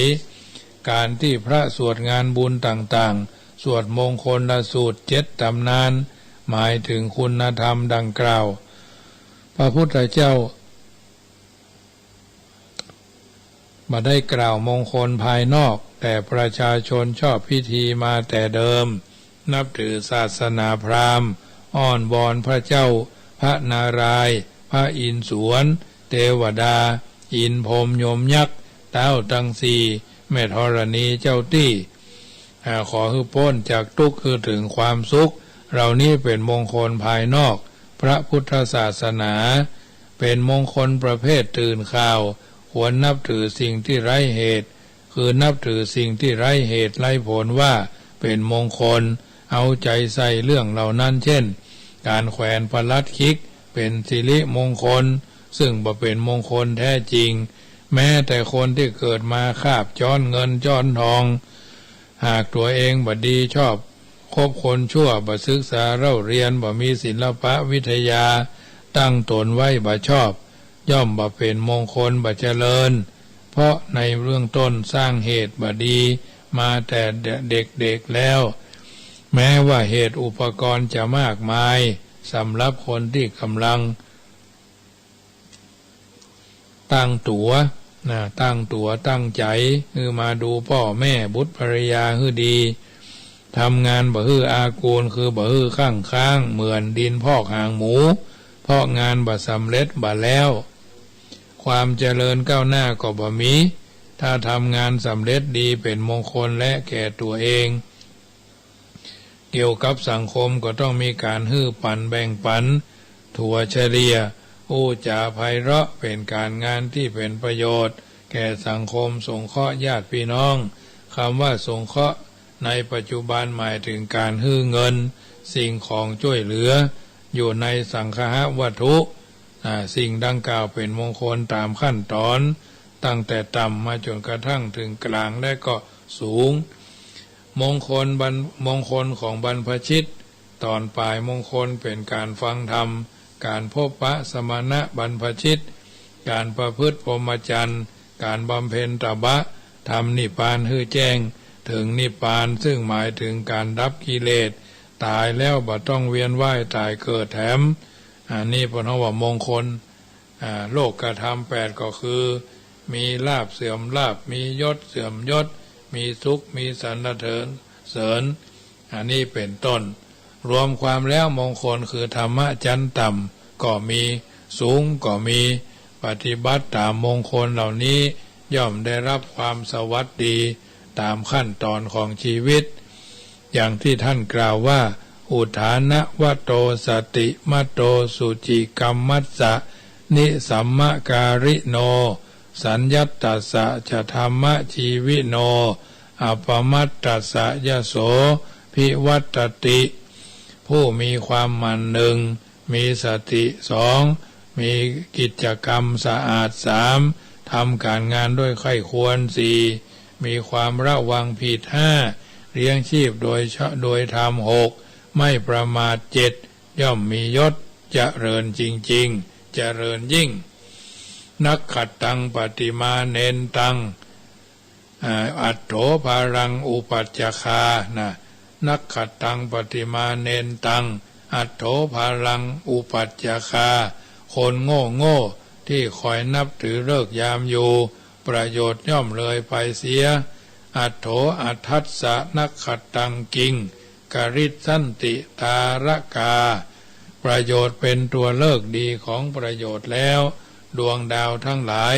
ก๋านตี้พระสวดงานบุญต่างๆ สวดมงคลสูตรเจ็ดต๋ำนาน หมายเถิงคุณธรรมดังกล่าว พระพุทธเจ้า บ่ได้กล่าวมงคลภายนอก แต่ประชาชนชอบพิธีมาแต่เดิม นับถือศาสนาพราหมณ์ อ้อนวอนพระเจ้า พระนารายณ์ พระอินทร์สวรรค์ เตวดา อินทร์พรหมยมยักษ์ เต๊าตังสี่ แม่ธรณีเจ้าตี้ อ่า ขอหื้อป๊นจากตุ๊กข์ หื้อเถิงความสุข เหล่านี้เป๋นมงคลภายนอก พระพุทธศาสนา เป๋นมงคลประเภทตื่นข่าว ควรนับถือสิ่งตี้ไร้เหตุ คือนับถือสิ่งตี้ไร้เหตุไร้ผลว่าเป๋นมงคล เอาใจ๋ใส่เรื่องเหล่านั้น เช่น ก๋านแขวนประหลัดขิก เป๋นสิริมงคล ซึ่งบ่เป๋นมงคลแท้จริง แม้แต่คนตี้เกิดมาคาบจ๊อนเงินจ๊อนทอง หากตั๋วเองบ่ดีชอบ คบคนชั่ว บ่ศึกษาเล่าเรียน บ่มีศิลปะวิทยา ตั้งต๋นไว้บ่ชอบ ย่อมบ่เป๋นมงคล บ่เจริญ เพราะในเบื้องต้นสร้างเหตุบ่ดีมาแต่เด็กๆแล้ว แม้ว่าเหตุอุปกรณ์จะมากมาย สำหรับคนตี้ก่ำลัง ตั้งตั๋ว นะ ตั้งตั๋วตั้งใจ๋ หื้อมาดูป้อแม่บุตรภรรยาหื้อดี ทำงานบ่หื้ออากูล คือบ่หื้อข้างค้าง เหมือนดินพอกหางหมู เพราะงานบ่สำเร็จบ่แล้ว ความเจริญก้าวหน้าก็บ่มี ถ้าทำงานสำเร็จดีเป๋นมงคลและแก่ตั๋วเอง เกี่ยวกับสังคมก็ต้องมีก๋านหื้อปั๋นแบ่งปั๋น ถัวเฉลี่ย อู้จ๋าไพเราะ เป๋นก๋านงานตี้เป๋นประโยชน์แก่สังคม สงเคราะห์ญาติพี่น้อง กำว่าสงเคราะห์ในปัจจุบันหมายเถิงก๋านหื้อเงิน สิ่งของจ้วยเหลือ อยู่ในสังคหวัตถุ อ่า สิ่งดังกล่าวเป๋นมงคลต๋ามขั้นต๋อน ตั้งแต่ต่ำมาจ๋นกระทั่งเถิงก๋างและก็สูง มงคลบรร- มงคลของบรรพชิต ต๋อนป๋ายมงคลเป๋นก๋านฟังธรรม ก๋านพบปะสมณะบรรพชิต ก๋านประพฤติพรหมจรรย์ ก๋านบำเพ็ญตบะ ทำนิพพานหื้อแจ้ง เถิงนิพพาน ซึ่งหมายเถิงก๋านดับกิเลส ต๋ายแล้วบ่ต้องเวียนว่ายต๋ายเกิดแถม อันนี้เปิ้นฮ้องว่ามงคล อ่า โลกธรรมแปดก็คือ มีลาภเสื่อมลาภ มียศเสื่อมยศ มีสุข มีสรรเสริญ อันนี้เป๋นต้น รวมความแล้วมงคลคือธรรมะชั้นต่ำก็มี สูงก็มี ปฏิบัติต๋ามมงคลเหล่านี้ ย่อมได้รับความสวัสดีต๋ามขั้นต๋อนของชีวิต อย่างที่ท่านกล่าวว่า อุทานวโตสติมตโตสุจิกัมมัสสะ นิสัมมการิโน สัญญัตตัสสะจะธัมมะจีวิโน อัปปมัตตัสสะยโสภิวัตติ ผู้มีความหมั่น หนึ่ง มีสติ สอง มีกิจกรรมสะอาด สาม ทำก๋านงานด้วยใคร่ควร สี่ มีความระวังผิด ห้า เลี้ยงชีพโดยช- โดยธรรม หก ไม่ประมาท เจ็ด ย่อมมียศ เจริญจริงๆ เจริญยิ่ง นักขัตตังปฏิมาเนนตัง อ่า อัตโถภาลังอุปัจจคา นะ นักขัตตังปฏิมาเนนตัง อัตโถภาลังอุปัจจคา คนโง่ๆ ตี้คอยนับถือฤกษ์ยามอยู่ ประโยชน์ย่อมเลยไปเสีย อัตโถอัตถัสสะนักขัตตัง กิงกริสสันติตารกา ประโยชน์เป๋นตัวฤกษ์ดีของประโยชน์แล้ว ดวงดาวทั้งหลาย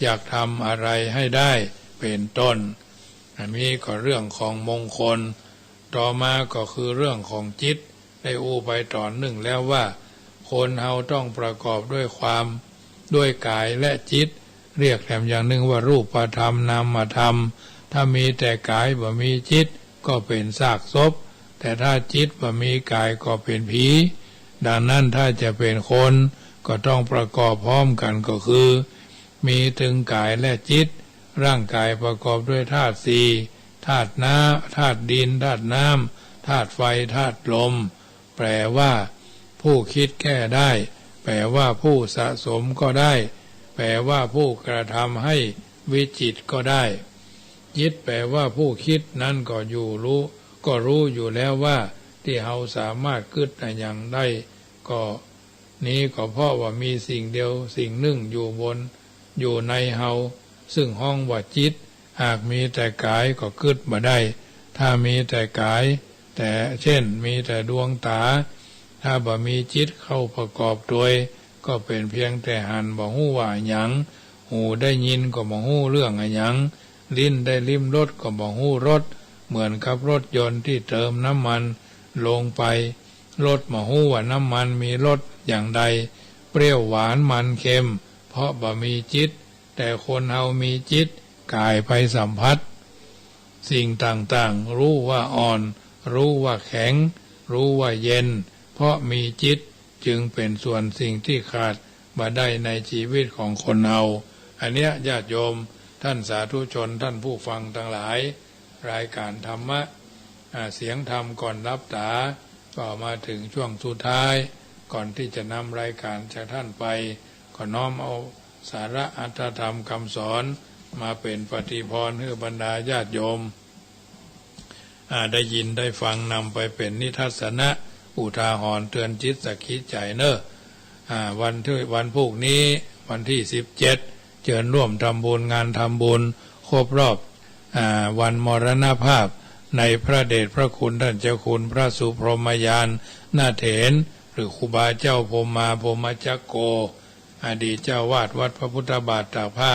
จักทำอะไรให้ได้ เป๋นต้น อันนี้ก็เรื่องของมงคล ต่อมาก็คือเรื่องของจิต ได้อู้ไปต๋อนนึ่งแล้วว่า คนเฮาต้องประกอบด้วยความ ด้วยก๋ายและจิต เรียกแถมอย่างนึ่งว่ารูปธรรมนามธรรม ถ้ามีแต่ก๋ายบ่มีจิต ก็เป๋นซากศพ แต่ถ้าจิตบ่มีก๋ายก็เป๋นผี ดังนั้นถ้าจะเป๋นคน ก็ต้องประกอบพร้อมกั๋นก็คือ มีตึงก๋ายและจิต ร่างก๋ายประกอบด้วยธาตุสี่ ธาตุน้ำ ธาตุดิน ธาตุน้ำ ธาตุไฟ ธาตุลม แปลว่า ผู้คิดแก้ได้ แปลว่า ผู้สะสมก็ได้ แปลว่า ผู้กระทำให้วิจิตรก็ได้ จิตแปลว่า ผู้คิด นั้นก็อยู่รู้ ก็รู้อยู่แล้วว่า ตี้เฮาสามารถกึ๊ดอะหยังได้ ก็ นี้ก็เพราะว่ามีสิ่งเดียวสิ่งนึ่งอยู่บน อยู่ในเฮา ซึ่งฮ้องว่าจิต หากมีแต่ก๋ายก็กึ๊ดบ่ได้ ถ้ามีแต่ก๋าย แต่เจ้นมีแต่ดวงต๋า ถ้าบ่มีจิตเข้าประกอบตวย ก็เป๋นเพียงแต่หันบ่ฮู้ว่าอะหยัง หูได้ยินก็บ่ฮู้เรื่องอะหยัง ลิ้นได้ลิ้มรสก็บ่ฮู้รส เหมือนกับรถยนต์ตี้เติมน้ำมันลงไป รสบ่ฮู้ว่าน้ำมันมีรสอย่างใด เปรี้ยวหวานมันเค็ม เพราะบ่มีจิต แต่คนเฮามีจิต ก๋ายไปสัมผัสสิ่งต่างๆ ฮู้ว่าอ่อน ฮู้ว่าแข็ง ฮู้ว่าเย็น เพราะมีจิต จึงเป๋นส่วนสิ่งตี้ขาดบ่ได้ในจีวิตของคนเฮา อันเนี้ยญาติโยม ท่านสาธุชน ท่านผู้ฟังตังหลาย รายก๋านธรรมะ อ่า เสียงธรรมก่อนหลับต๋า ก็มาเถิงช่วงสุดท้าย ก่อนตี้จะนำรายก๋านจากท่านไป ก็น้อมเอาสาระอรรถธรรมกำสอน มาเป๋นปฏิภรณ์หื้อบรรดาญาติโยม อ่า ได้ยินได้ฟังนำไปเป๋นนิทัศนะ อุทาหรณ์เตือนจิตสะกิดใจ๋เน่อ อ่า วันที่ วันพูกนี้ วันตี้สิบเจ็ด เจิญร่วมทำบุญงานทำบุญครบรอบ อ่า วันมรณภาพในพระเดชพระคุณต้านเจ้าคุณพระสุพรหมญาณเถร หรือครูบาเจ้าพรหมาพรหมจักโก อดีตเจ้าวาดวัดพระพุทธบาทตากผ้า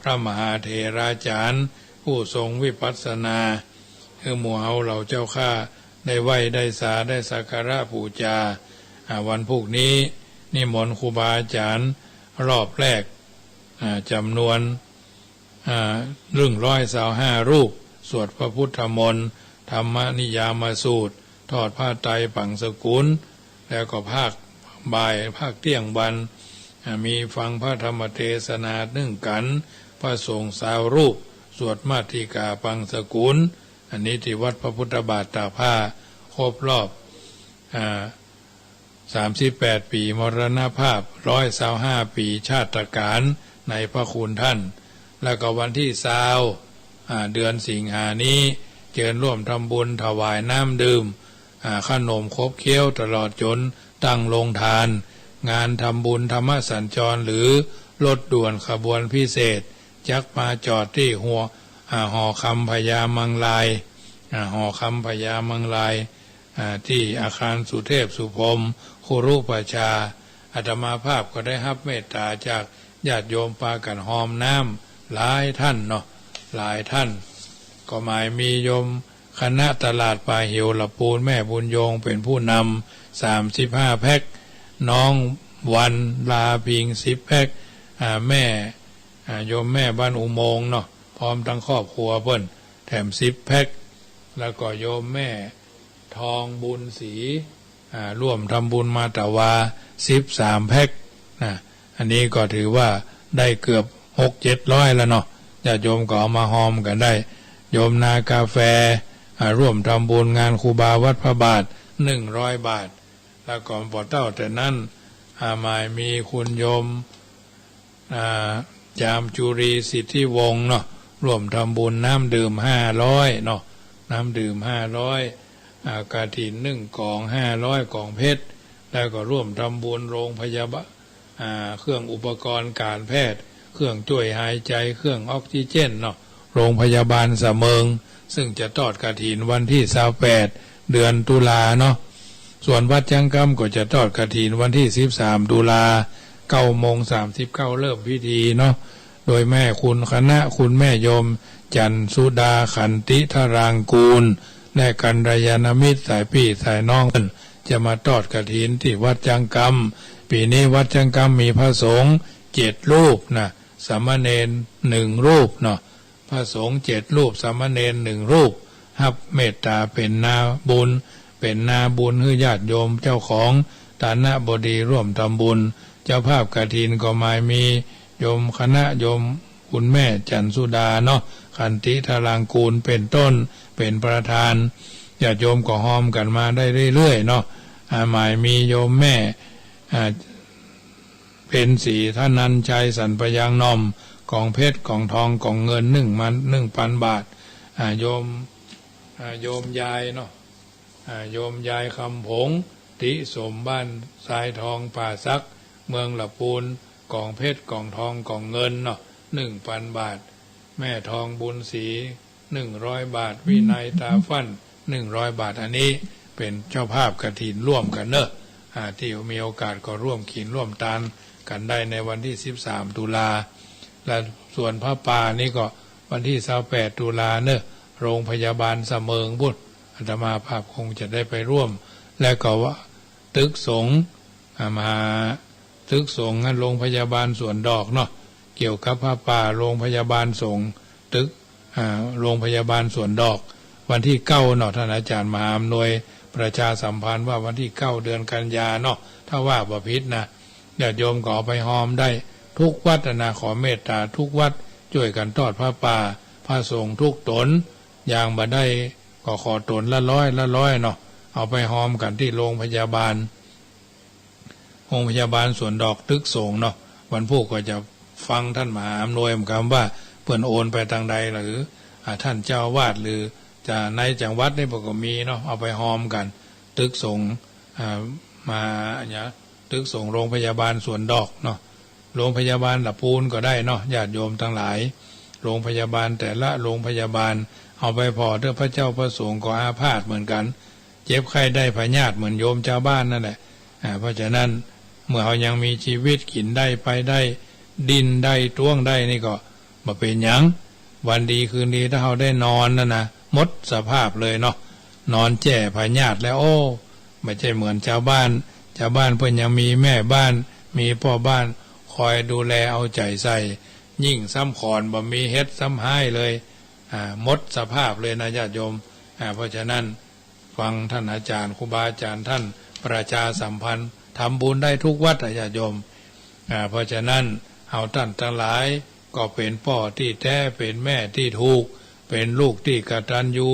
พระมหาเถราจารย์ ผู้ทรงวิปัสสนา หื้อหมู่เฮาเหล่าเจ้าข้าได้ไหว้ได้สาได้สักการะปู๋จา อ่า วันพูกนี้ นิมนต์ครูบาอาจ๋ารย์รอบแรก อ่า จ๋ำนวน อ่า หนึ่งร้อยซาวห้ารูป สวดพระพุทธมนต์ ธรรมนิยามสูตร ทอดผ้าไตรปังสกุล แล้วก็ภาคบ่าย ภาคเตี้ยงวัน อ่า มีฟังพระธรรมเตสนานึ่งกัณฑ์ พระสงฆ์ซาวรูป สวดมาติกาปังสกุล อันนี้ตี้วัดพระพุทธบาทตากผ้า ครบรอบ อ่า สามสิบแปดปี๋มรณภาพ ร้อยซาวห้าปี๋ชาตกาลในพระคุณท่าน แล้วก็วันตี้ซาว อ่า เดือนสิงหานี้ เจิญร่วมทำบุญถวายน้ำดื่ม อ่า ขนมขบเคี้ยวตลอดจ๋นตั้งโรงทาน งานทำบุญธรรมสัญจรหรือรถด่วนขบวนพิเศษ จักมาจอดตี้หัว อ่า หอคำพญามังราย อ่า หอคำพญามังราย อ่า ตี้อาคารสุเทพสุพรหมคุรุประชา อาตมาภาพก็ได้ฮับเมตต๋าจากญาติโยมปากั๋นฮอมน้ำหลายท่านเนาะ หลายท่าน ก็หมายมีโยมคณะตลาดป่าเหวละปูน แม่บุญยงเป๋นผู้นำ สามสิบห้าแพ็ค น้องวันลาพิง สิบแพ็ค อ่า แม่ อ่า โยมแม่บ้านอุโมงค์เนาะ พร้อมตังครอบครัวเปิ้น แถมสิบแพ็ค แล้วก็โยมแม่ทองบุญศรี อ่า ร่วมทำบุญมาตะวา สิบสามแพ็ค นะ อันนี้ก็ถือว่าได้เกือบหกเจ็ดร้อยแล้วเนาะ ญาติโยมก็เอามาฮอมกั๋นได้ โยมนากาแฟ อ่า ร่วมทำบุญงานครูบาวัดพระบาท หนึ่งร้อยบาท แล้วก็บ่เต้าแต่นั้น อ่า หมายมีคุณโยม อ่า จามจุรีสิทธิวงศ์เนาะ ร่วมทำบุญน้ำดื่มห้าร้อยเนาะ น้ำดื่มห้าร้อย อ่า กฐินนึ่งก๋องห้าร้อย ก๋องเพชร แล้วก็ร่วมทำบุญโรงพยาบาล อ่า เครื่องอุปกรณ์การแพทย์ เครื่องจ้วยหายใจ๋ เครื่องออกซิเจนเนาะ โรงพยาบาลสะเมิง ซึ่งจะทอดกฐินวันตี้ซาวแปด เดือนตุลาเนาะ ส่วนวัดจังกำก็จะทอดกฐินวันตี้สิบสามตุลา เก้าโมงสามสิบเก้าเริ่มพิธีเนาะ โดยแม่คุณคณะ คุณแม่โยมจันทร์สุดา ขันติธารางกูล และกัลยาณมิตรสายปี้สายน้องเปิ้นจะมาทอดกฐินตี้วัดจังกำ ปี๋นี้วัดจังกำมีพระสงฆ์เจ็ดรูปนะ สามเณรหนึ่งรูปเนาะ พระสงฆ์เจ็ดรูป สามเณรหนึ่งรูป ฮับเมตต๋าเป๋นนาบุญ เป๋นนาบุญหื้อญาติโยมเจ้าของฐานะบดีร่วมทำบุญ เจ้าภาพกฐินก็หมายมีโยมคณะโยมคุณแม่จันทร์สุดาเนาะ ขันติธารางกูลเป๋นต้น เป๋นประธาน ญาติโยมก็ฮอมกั๋นมาได้เรื่อยๆ เนาะ อ่า หมายมีโยมแม่ อ่า เพ็ญศรี ธนัญชัย สันปะยางหน่อม ก๋องเพชร ก๋องทอง ก๋องเงิน หนึ่งมัน หนึ่งปันบาท อ่า โยม อ่า โยมยายเนาะ อ่า โยมยายคำผง ติสม บ้านทรายทอง ป่าสัก เมืองละปูน ก๋องเพชร ก๋องทอง ก๋องเงินเนาะ หนึ่งปันบาท แม่ทองบุญศรี หนึ่งร้อยบาท วินัย ตาฟั่น หนึ่งร้อยบาท อันนี้เป๋นเจ้าภาพกฐินร่วมกั๋นเนาะ อ่า ตี้มีโอกาสก็ร่วมกิ๋นร่วมตานกั๋นได้ในวันตี้สิบสามตุลา และส่วนผ้าป่านี่ก็วันตี้ซาวแปดตุลาเนาะ โรงพยาบาลสะเมิงปู้น อาตมาภาพคงจะได้ไปร่วม และก็ว่าตึกสงฆ์ อ่า มหา ตึกสงฆ์ โรงพยาบาลสวนดอกเนาะ เกี่ยวกับผ้าป่า โรงพยาบาลสงฆ์ ตึก อ่า โรงพยาบาลสวนดอก วันตี้เก้าเนาะ ท่านอาจารย์มหาอำนวยประชาสัมพันธ์ว่าวันตี้เก้าเดือนกันยาเนาะ ถ้าว่าบ่ผิดนะ ญาติโยมก็เอาไปฮอมได้ทุกวัดนะ ขอเมตต๋าทุกวัดจ้วยกั๋นทอดผ้าป่า พระสงฆ์ทุกต๋น อย่างบ่ได้ก็ขอต๋นละร้อยละร้อยเนาะ เอาไปฮอมกั๋นตี้โรงพยาบาล โรงพยาบาลสวนดอกตึกสงฆ์เนาะ วันพูกก็จะฟังท่านมหาอำนวยกำว่าเปิ้นโอนไปตางใด หรือ อ่า ท่านเจ้าอาวาส หรือจะในจังหวัดนี่เปิ้นก็มีเนาะ เอาไปฮอมกั๋น ตึกสงฆ์ อ่า มหา อะหยัง ตึกสงฆ์โรงพยาบาลสวนดอกเนาะ โรงพยาบาลละปูนก็ได้เนาะ ญาติโยมตังหลาย โรงพยาบาลแต่ละโรงพยาบาล เอาไปผ่อเต๊อะ พระเจ้าพระสงฆ์ก็อาพาธเหมือนกั๋น เจ็บไข้ได้พยาธิเหมือนโยมจาวบ้านนั่นแหละ อ่า เพราะฉะนั้นเมื่อเฮายังมีจีวิต กิ๋นได้ ไปได้ ดิ้นได้ ต้วงได้นี่ก็บ่เป๋นหยัง วันดีคืนดีถ้าเฮาได้นอนนั่นนะ หมดสภาพเลยเนาะ นอนแจ้พยาธิแล้ว โอ้ บ่ใจ้เหมือนจาวบ้าน จาวบ้านเปิ้นยังมีแม่บ้าน มีป้อบ้านคอยดูแลเอาใจ๋ใส่ ยิ่งซ้ำขอนบ่มีเฮ็ดซ้ำฮ้ายเลย อ่า หมดสภาพเลยนะญาติโยม อ่า เพราะฉะนั้น ฟังท่านอาจ๋ารย์ ครูบาอาจ๋ารย์ท่านประชาสัมพันธ์ ทำบุญได้ทุกวัดอะญาติโยม อ่า เพราะฉะนั้น เฮาต้านตังหลาย ก็เป๋นป้อตี้แต๊ เป๋นแม่ตี้ถูก เป๋นลูกตี้กตัญญู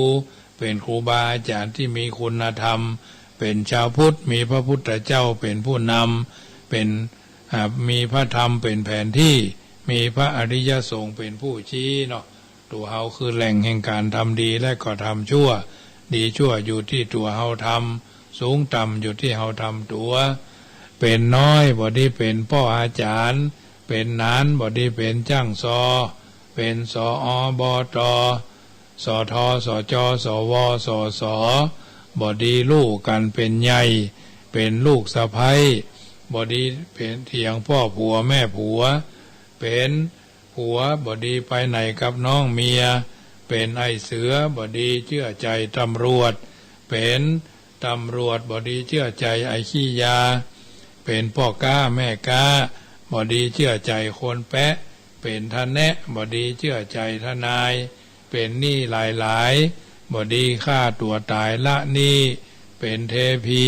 เป๋นครูบาอาจ๋ารย์ตี้มีคุณธรรม เป๋นจาวพุทธ มีพระพุทธเจ้าเป๋นผู้นำ เป๋น อ่า มีพระธรรมเป๋นแผนตี้ มีพระอริยสงฆ์เป๋นผู้ชี้เนาะ ตั๋วเฮาคือแหล่งแห่งก๋านทำดีและก็ทำชั่ว ดีชั่วอยู่ตี้ตั๋วเฮาทำ สูงต่ำอยู่ตี้เฮาทำตั๋ว เป๋นน้อยบ่ดีเป๋นป้ออาจ๋ารย์ เป๋นหนานบ่ดีเป๋นจ้างซอ เป๋น สอ บต สท สจ สว สส บ่ดีลู่กั๋นเป๋นใหญ่ เป๋นลูกสะใภ้ บ่ดีเป๋นเถียงป้อผัวแม่ผัว เป๋นผัวบ่ดีไปไหนกับน้องเมีย เป๋นไอ้เสือบ่ดีเจื้อใจ๋ตำรวจ เป๋นตำรวจบ่ดีเจื้อใจ๋ไอ้ขี้ยา เป๋นป้อก๊าแม่ก๊า บ่ดีเจื้อใจ๋คนแป๊ะ เป๋นทะแนะบ่ดีเจื้อใจ๋ทนาย เป๋นหนี้หลายๆ บ่ดีฆ่าตั๋วต๋ายละหนี้ เป๋นเทพี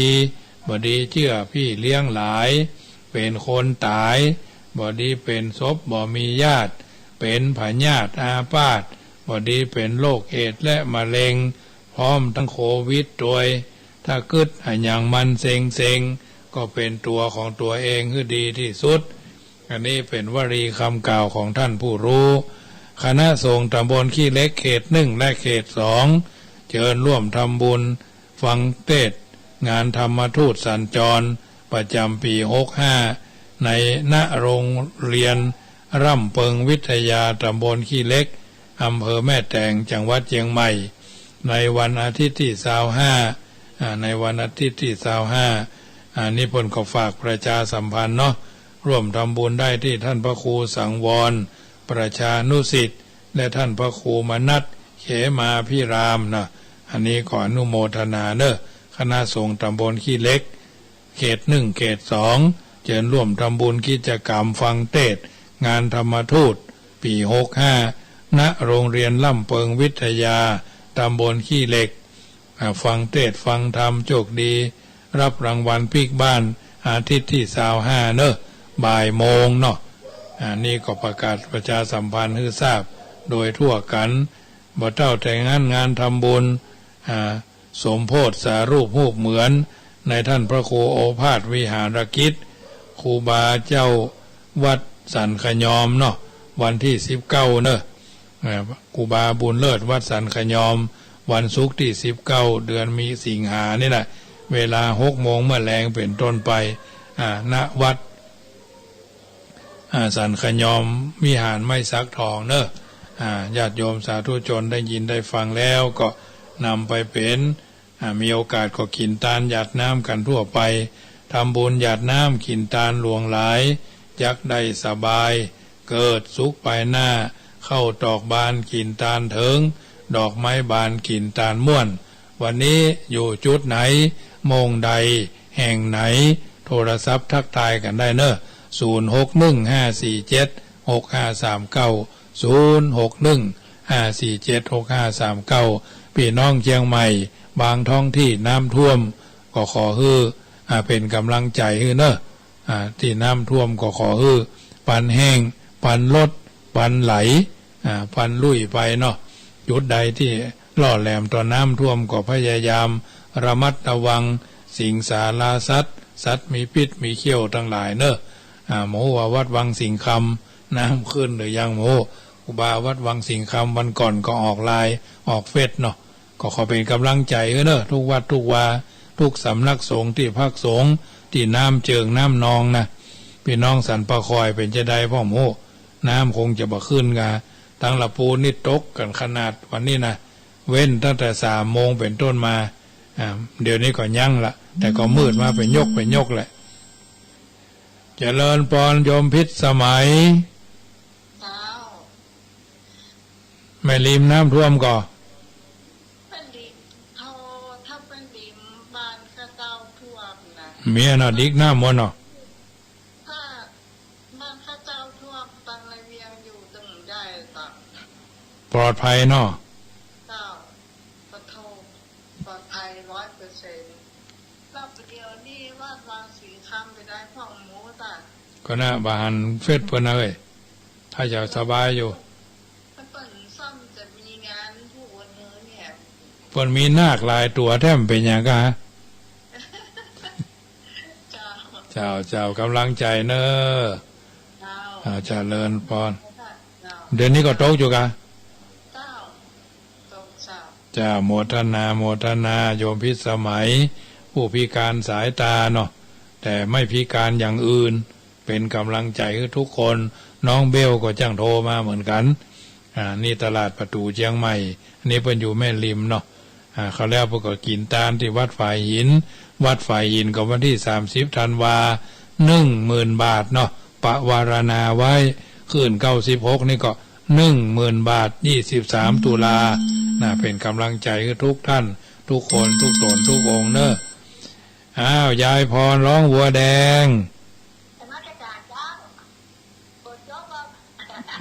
บ่ดีเจื้อปี้เลี้ยงหลาย เป๋นคนต๋าย บ่ดีเป๋นศพบ่มีญาติ เป๋นพยาธิอาพาธ บ่ดีเป๋นโรคเอดส์และมะเร็ง พร้อมตังโควิดตวย ถ้ากึ๊ดอะหยังมันเซ็งๆ ก็เป๋นตั๋วของตั๋วเองหื้อดีตี้สุด อันนี้เป๋นวลีกำกล่าวของต้านผู้ฮู้ คณะสงฆ์ต๋ำบลขี้เหล็กเขตหนึ่งและเขตสอง เจิญฮ่วมทำบุญฟังเตสน์งานธรรมทูตสัญจรประจ๋ำปี๋หกห้า ใน ณ โรงเรียนร่ำเปิงวิทยา ต๋ำบลขี้เหล็ก อำเภอแม่แตง จังหวัดเจียงใหม่ ในวันอาทิตย์ตี้ซาวห้า อ่า ในวันอาทิตย์ตี้ซาวห้า อันนี้เปิ้นก็ฝากประชาสัมพันธ์เนาะ ฮ่วมทำบุญได้ตี้ต้านพระครูสังวร ประชานุสิทธิ์ และต้านพระครูมนัส เขมาภิรามนะ อันนี้ก็อนุโมทนาเนาะ คณะสงฆ์ต๋ำบลขี้เหล็ก เขตหนึ่ง เขตสอง เจิญฮ่วมทำบุญกิจกรรมฟังเตสน์งานธรรมทูตปี๋หกห้า ณ โรงเรียนร่ำเปิงวิทยา ต๋ำบลขี้เหล็ก อ่า ฟังเตสน์ฟังธรรมโจคดี ฮับรางวัลปิ๊กบ้าน อาทิตย์ตี้ซาวห้าเนาะ บ่ายโมงเนาะ อ่า นี่ก็ประกาศประชาสัมพันธ์หื้อทราบโดยทั่วกั๋น บ่เต้าแต่นั้นงานทำบุญ อ่า สมโภชสารูปฮูปเหมือน ในต้านพระครูโอภาสวิหารกิจ ครูบาเจ้าวัดสันขยอมเนาะ วันตี้สิบเก้าเนาะ อ่า ครูบาบุญเลิศวัดสันขยอม วันศุกร์ตี้สิบเก้า เดือนมีสิงหานี่แหละ เวลาหกโมงเมื่อแลงเป๋นต้นไป อ่า ณ วัด อ่า สันขยอมวิหารไม้สักทองเนาะ อ่า ญาติโยมสาธุชนได้ยินได้ฟังแล้วก็นำไปเป๋น อ่า มีโอกาสก็กิ๋นตานหยาดน้ำกั๋นทั่วไป ทำบุญหยาดน้ำกิ๋นตานหลวงหลาย จักได้สบาย เกิดสุขปายหน้า ข้าวตอกบานกิ๋นตานเถิง ดอกไม้บานกิ๋นตานม่วน วันนี้อยู่จุดไหน โมงใด แห่งไหน โทรศัพท์ทักทายกั๋นได้เนาะ ศูนย์หกหนึ่งห้าสี่เจ็ดหกห้าสามเก้า ศูนย์หกหนึ่งห้าสี่เจ็ดหกห้าสามเก้า ปี้น้องเจียงใหม่ บางท้องตี้น้ำท่วม ก็ขอหื้อ อ่า เป๋นก๋ำลังใจ๋หื้อเนาะ อ่า ตี้น้ำท่วมก็ขอหื้อปันแห้ง ปันลด ปันไหล อ่า ปันลุ่ยไปเนาะ จุดใดตี้ล่อแหลมต่อน้ำท่วมก็พยายามระมัดระวังสิงสาราสัตว์ สัตว์มีพิษมีเขี้ยวตังหลายเนาะ อ่า บ่ฮู้ว่าวัดวังสิงห์คำน้ำขึ้นหรือยังบ่ฮู้ ครูบาวัดวังสิงห์คำวันก่อนก็ออกไลน์ออกเฟซเนาะ ก็ขอเป๋นก๋ำลังใจ๋หื้อเนาะ กู้วัดกู้วา กู้สำนักสงฆ์ตี้พักสงฆ์ตี้น้ำเจิ่งน้ำนองนะ ปี้น้องสันป่าคอยเป๋นจาใดพ่อหมู่ น้ำคงจะบ่ขึ้นกา ตังละปูนนี่ตกกั๋นขนาดวันนี้นะ เว้นตั้งแต่สามโมงเป๋นต้นมา อ่า เดี๋ยวนี้ก็ยั้งละ แต่ก็มืดมาเป๋นยกเป๋นยกแหละ เจริญปอนโยมพิษสมัย เจ้า แม่ริมน้ำท่วมก่อ บ้านริม โธ่ ถ้าบ้านริมบ้านข้าเจ้าท่วมนะ เมียเนาะ ดิกน้ำหมดเนาะ ถ้าบ้านข้าเจ้าท่วมตังระเวียงอยู่ตึงได้เจ้า ปลอดภัยเนาะ เจ้า ปะโท ปลอดภัยร้อยเปอร์เซ็นต์ รอบเดียวนี่วัดวาสีคำไปได้พ่องหมูจ้ะ ก็น่ะ บ่หันเฟซเปิ้นนะเอ้ย ถ้าจะสบายอยู่ ถ้าเปิ้นซ่อมจะมีงานผู้อวดเงินเนี่ย เปิ้นมีนาคหลายตั๋วแท้ เป๋นหยังกะ เจ้า เจ้า เจ้า กำลังใจ๋เน่อ เจ้า อ่า เจริญปอน เจ้า เดี๋ยวนี้ก็ตกอยู่กะ เจ้า ตกเจ้า เจ้า โมทนา โมทนา โยมพิสมัย ผู้พิการสายตาเนาะ แต่ไม่พิการอย่างอื่น เป๋นกำลังใจ๋หื้อทุกคน น้องเบลก็จั้งโทรมาเหมือนกั๋น อ่า นี่ตลาดประตู๋เจียงใหม่ อันนี้เปิ้นอยู่แม่ริมเนาะ อ่า คราวแล้วเปิ้นก็กิ๋นตานตี้วัดฝายหิน วัดฝายหินก็วันตี้สามสิบธันวา หนึ่งหมื่นบาทเนาะ ประวารณาไว้ คืนเก้าสิบหกนี่ก็หนึ่งหมื่นบาท ยี่สิบสามตุลา น่ะ เป๋นกำลังใจ๋หื้อทุกท่าน ทุกคน ทุกต๋น ทุกองค์เน่อ อ้าว ยายพรร้องวัวแดง นมัสการเจ้า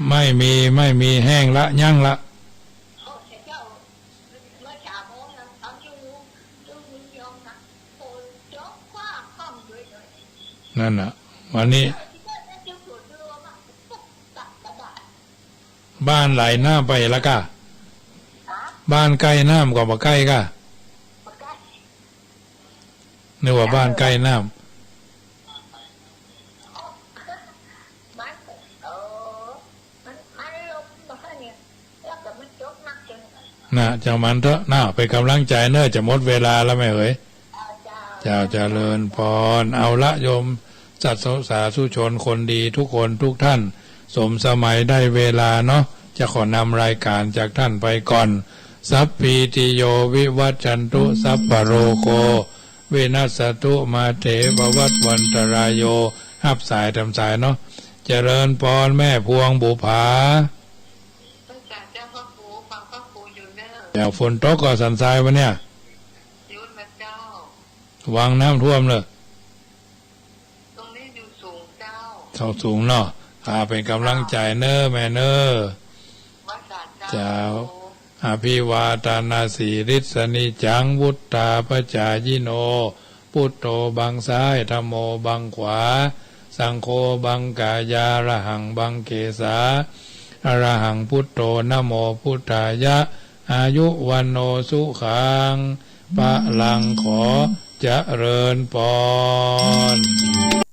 ไม่มี ไม่มี แห้งละ ยั้งละ นั่นน่ะ วันนี้ บ้านไหลน้ำไปละกะ บ้านใก้น้ำก็บ่ใก้กะ นึกว่าบ้านใก้น้ำ น่ะ จังมันเต๊อะ น่ะ เป๋นกำลังใจ๋เน่อ จะหมดเวลาแล้วแม่เหย เจ้า เจริญปอน เอาละโยม สัตว์สาธุชนคนดีทุกคนทุกท่าน สมสมัยได้เวลาเนาะ จะขอนำรายการจากท่านไปก่อน สัพพีติโยวิวัชชันตุ สัพพะโรโค วินัสสะตุ มาเตภวัตวันตรายโย ฮับสายต๋ามสายเนาะ เจริญปอนแม่พวงบุภา เจ้า ฝนตกก่อสันทรายวันเนี่ย หยุดแล้วเจ้า วังน้ำท่วมเลย ตรงนี้อยู่สูงเจ้า เขาสูงเนาะ อ่า เป๋นกำลังใจ๋เน่อแม่เน่อ เจ้า อภิวาทานาสีลิสสะนิจจัง วุฑฒาปจายิโน ปุทโธบังซ้าย ธัมโมบังขวา สังโฆบังกายา ระหังบังเกสา อะระหังปุทโธ นะโมปุทธายะ อายุวัณโณสุขัง พะลัง ขอเจริญปอน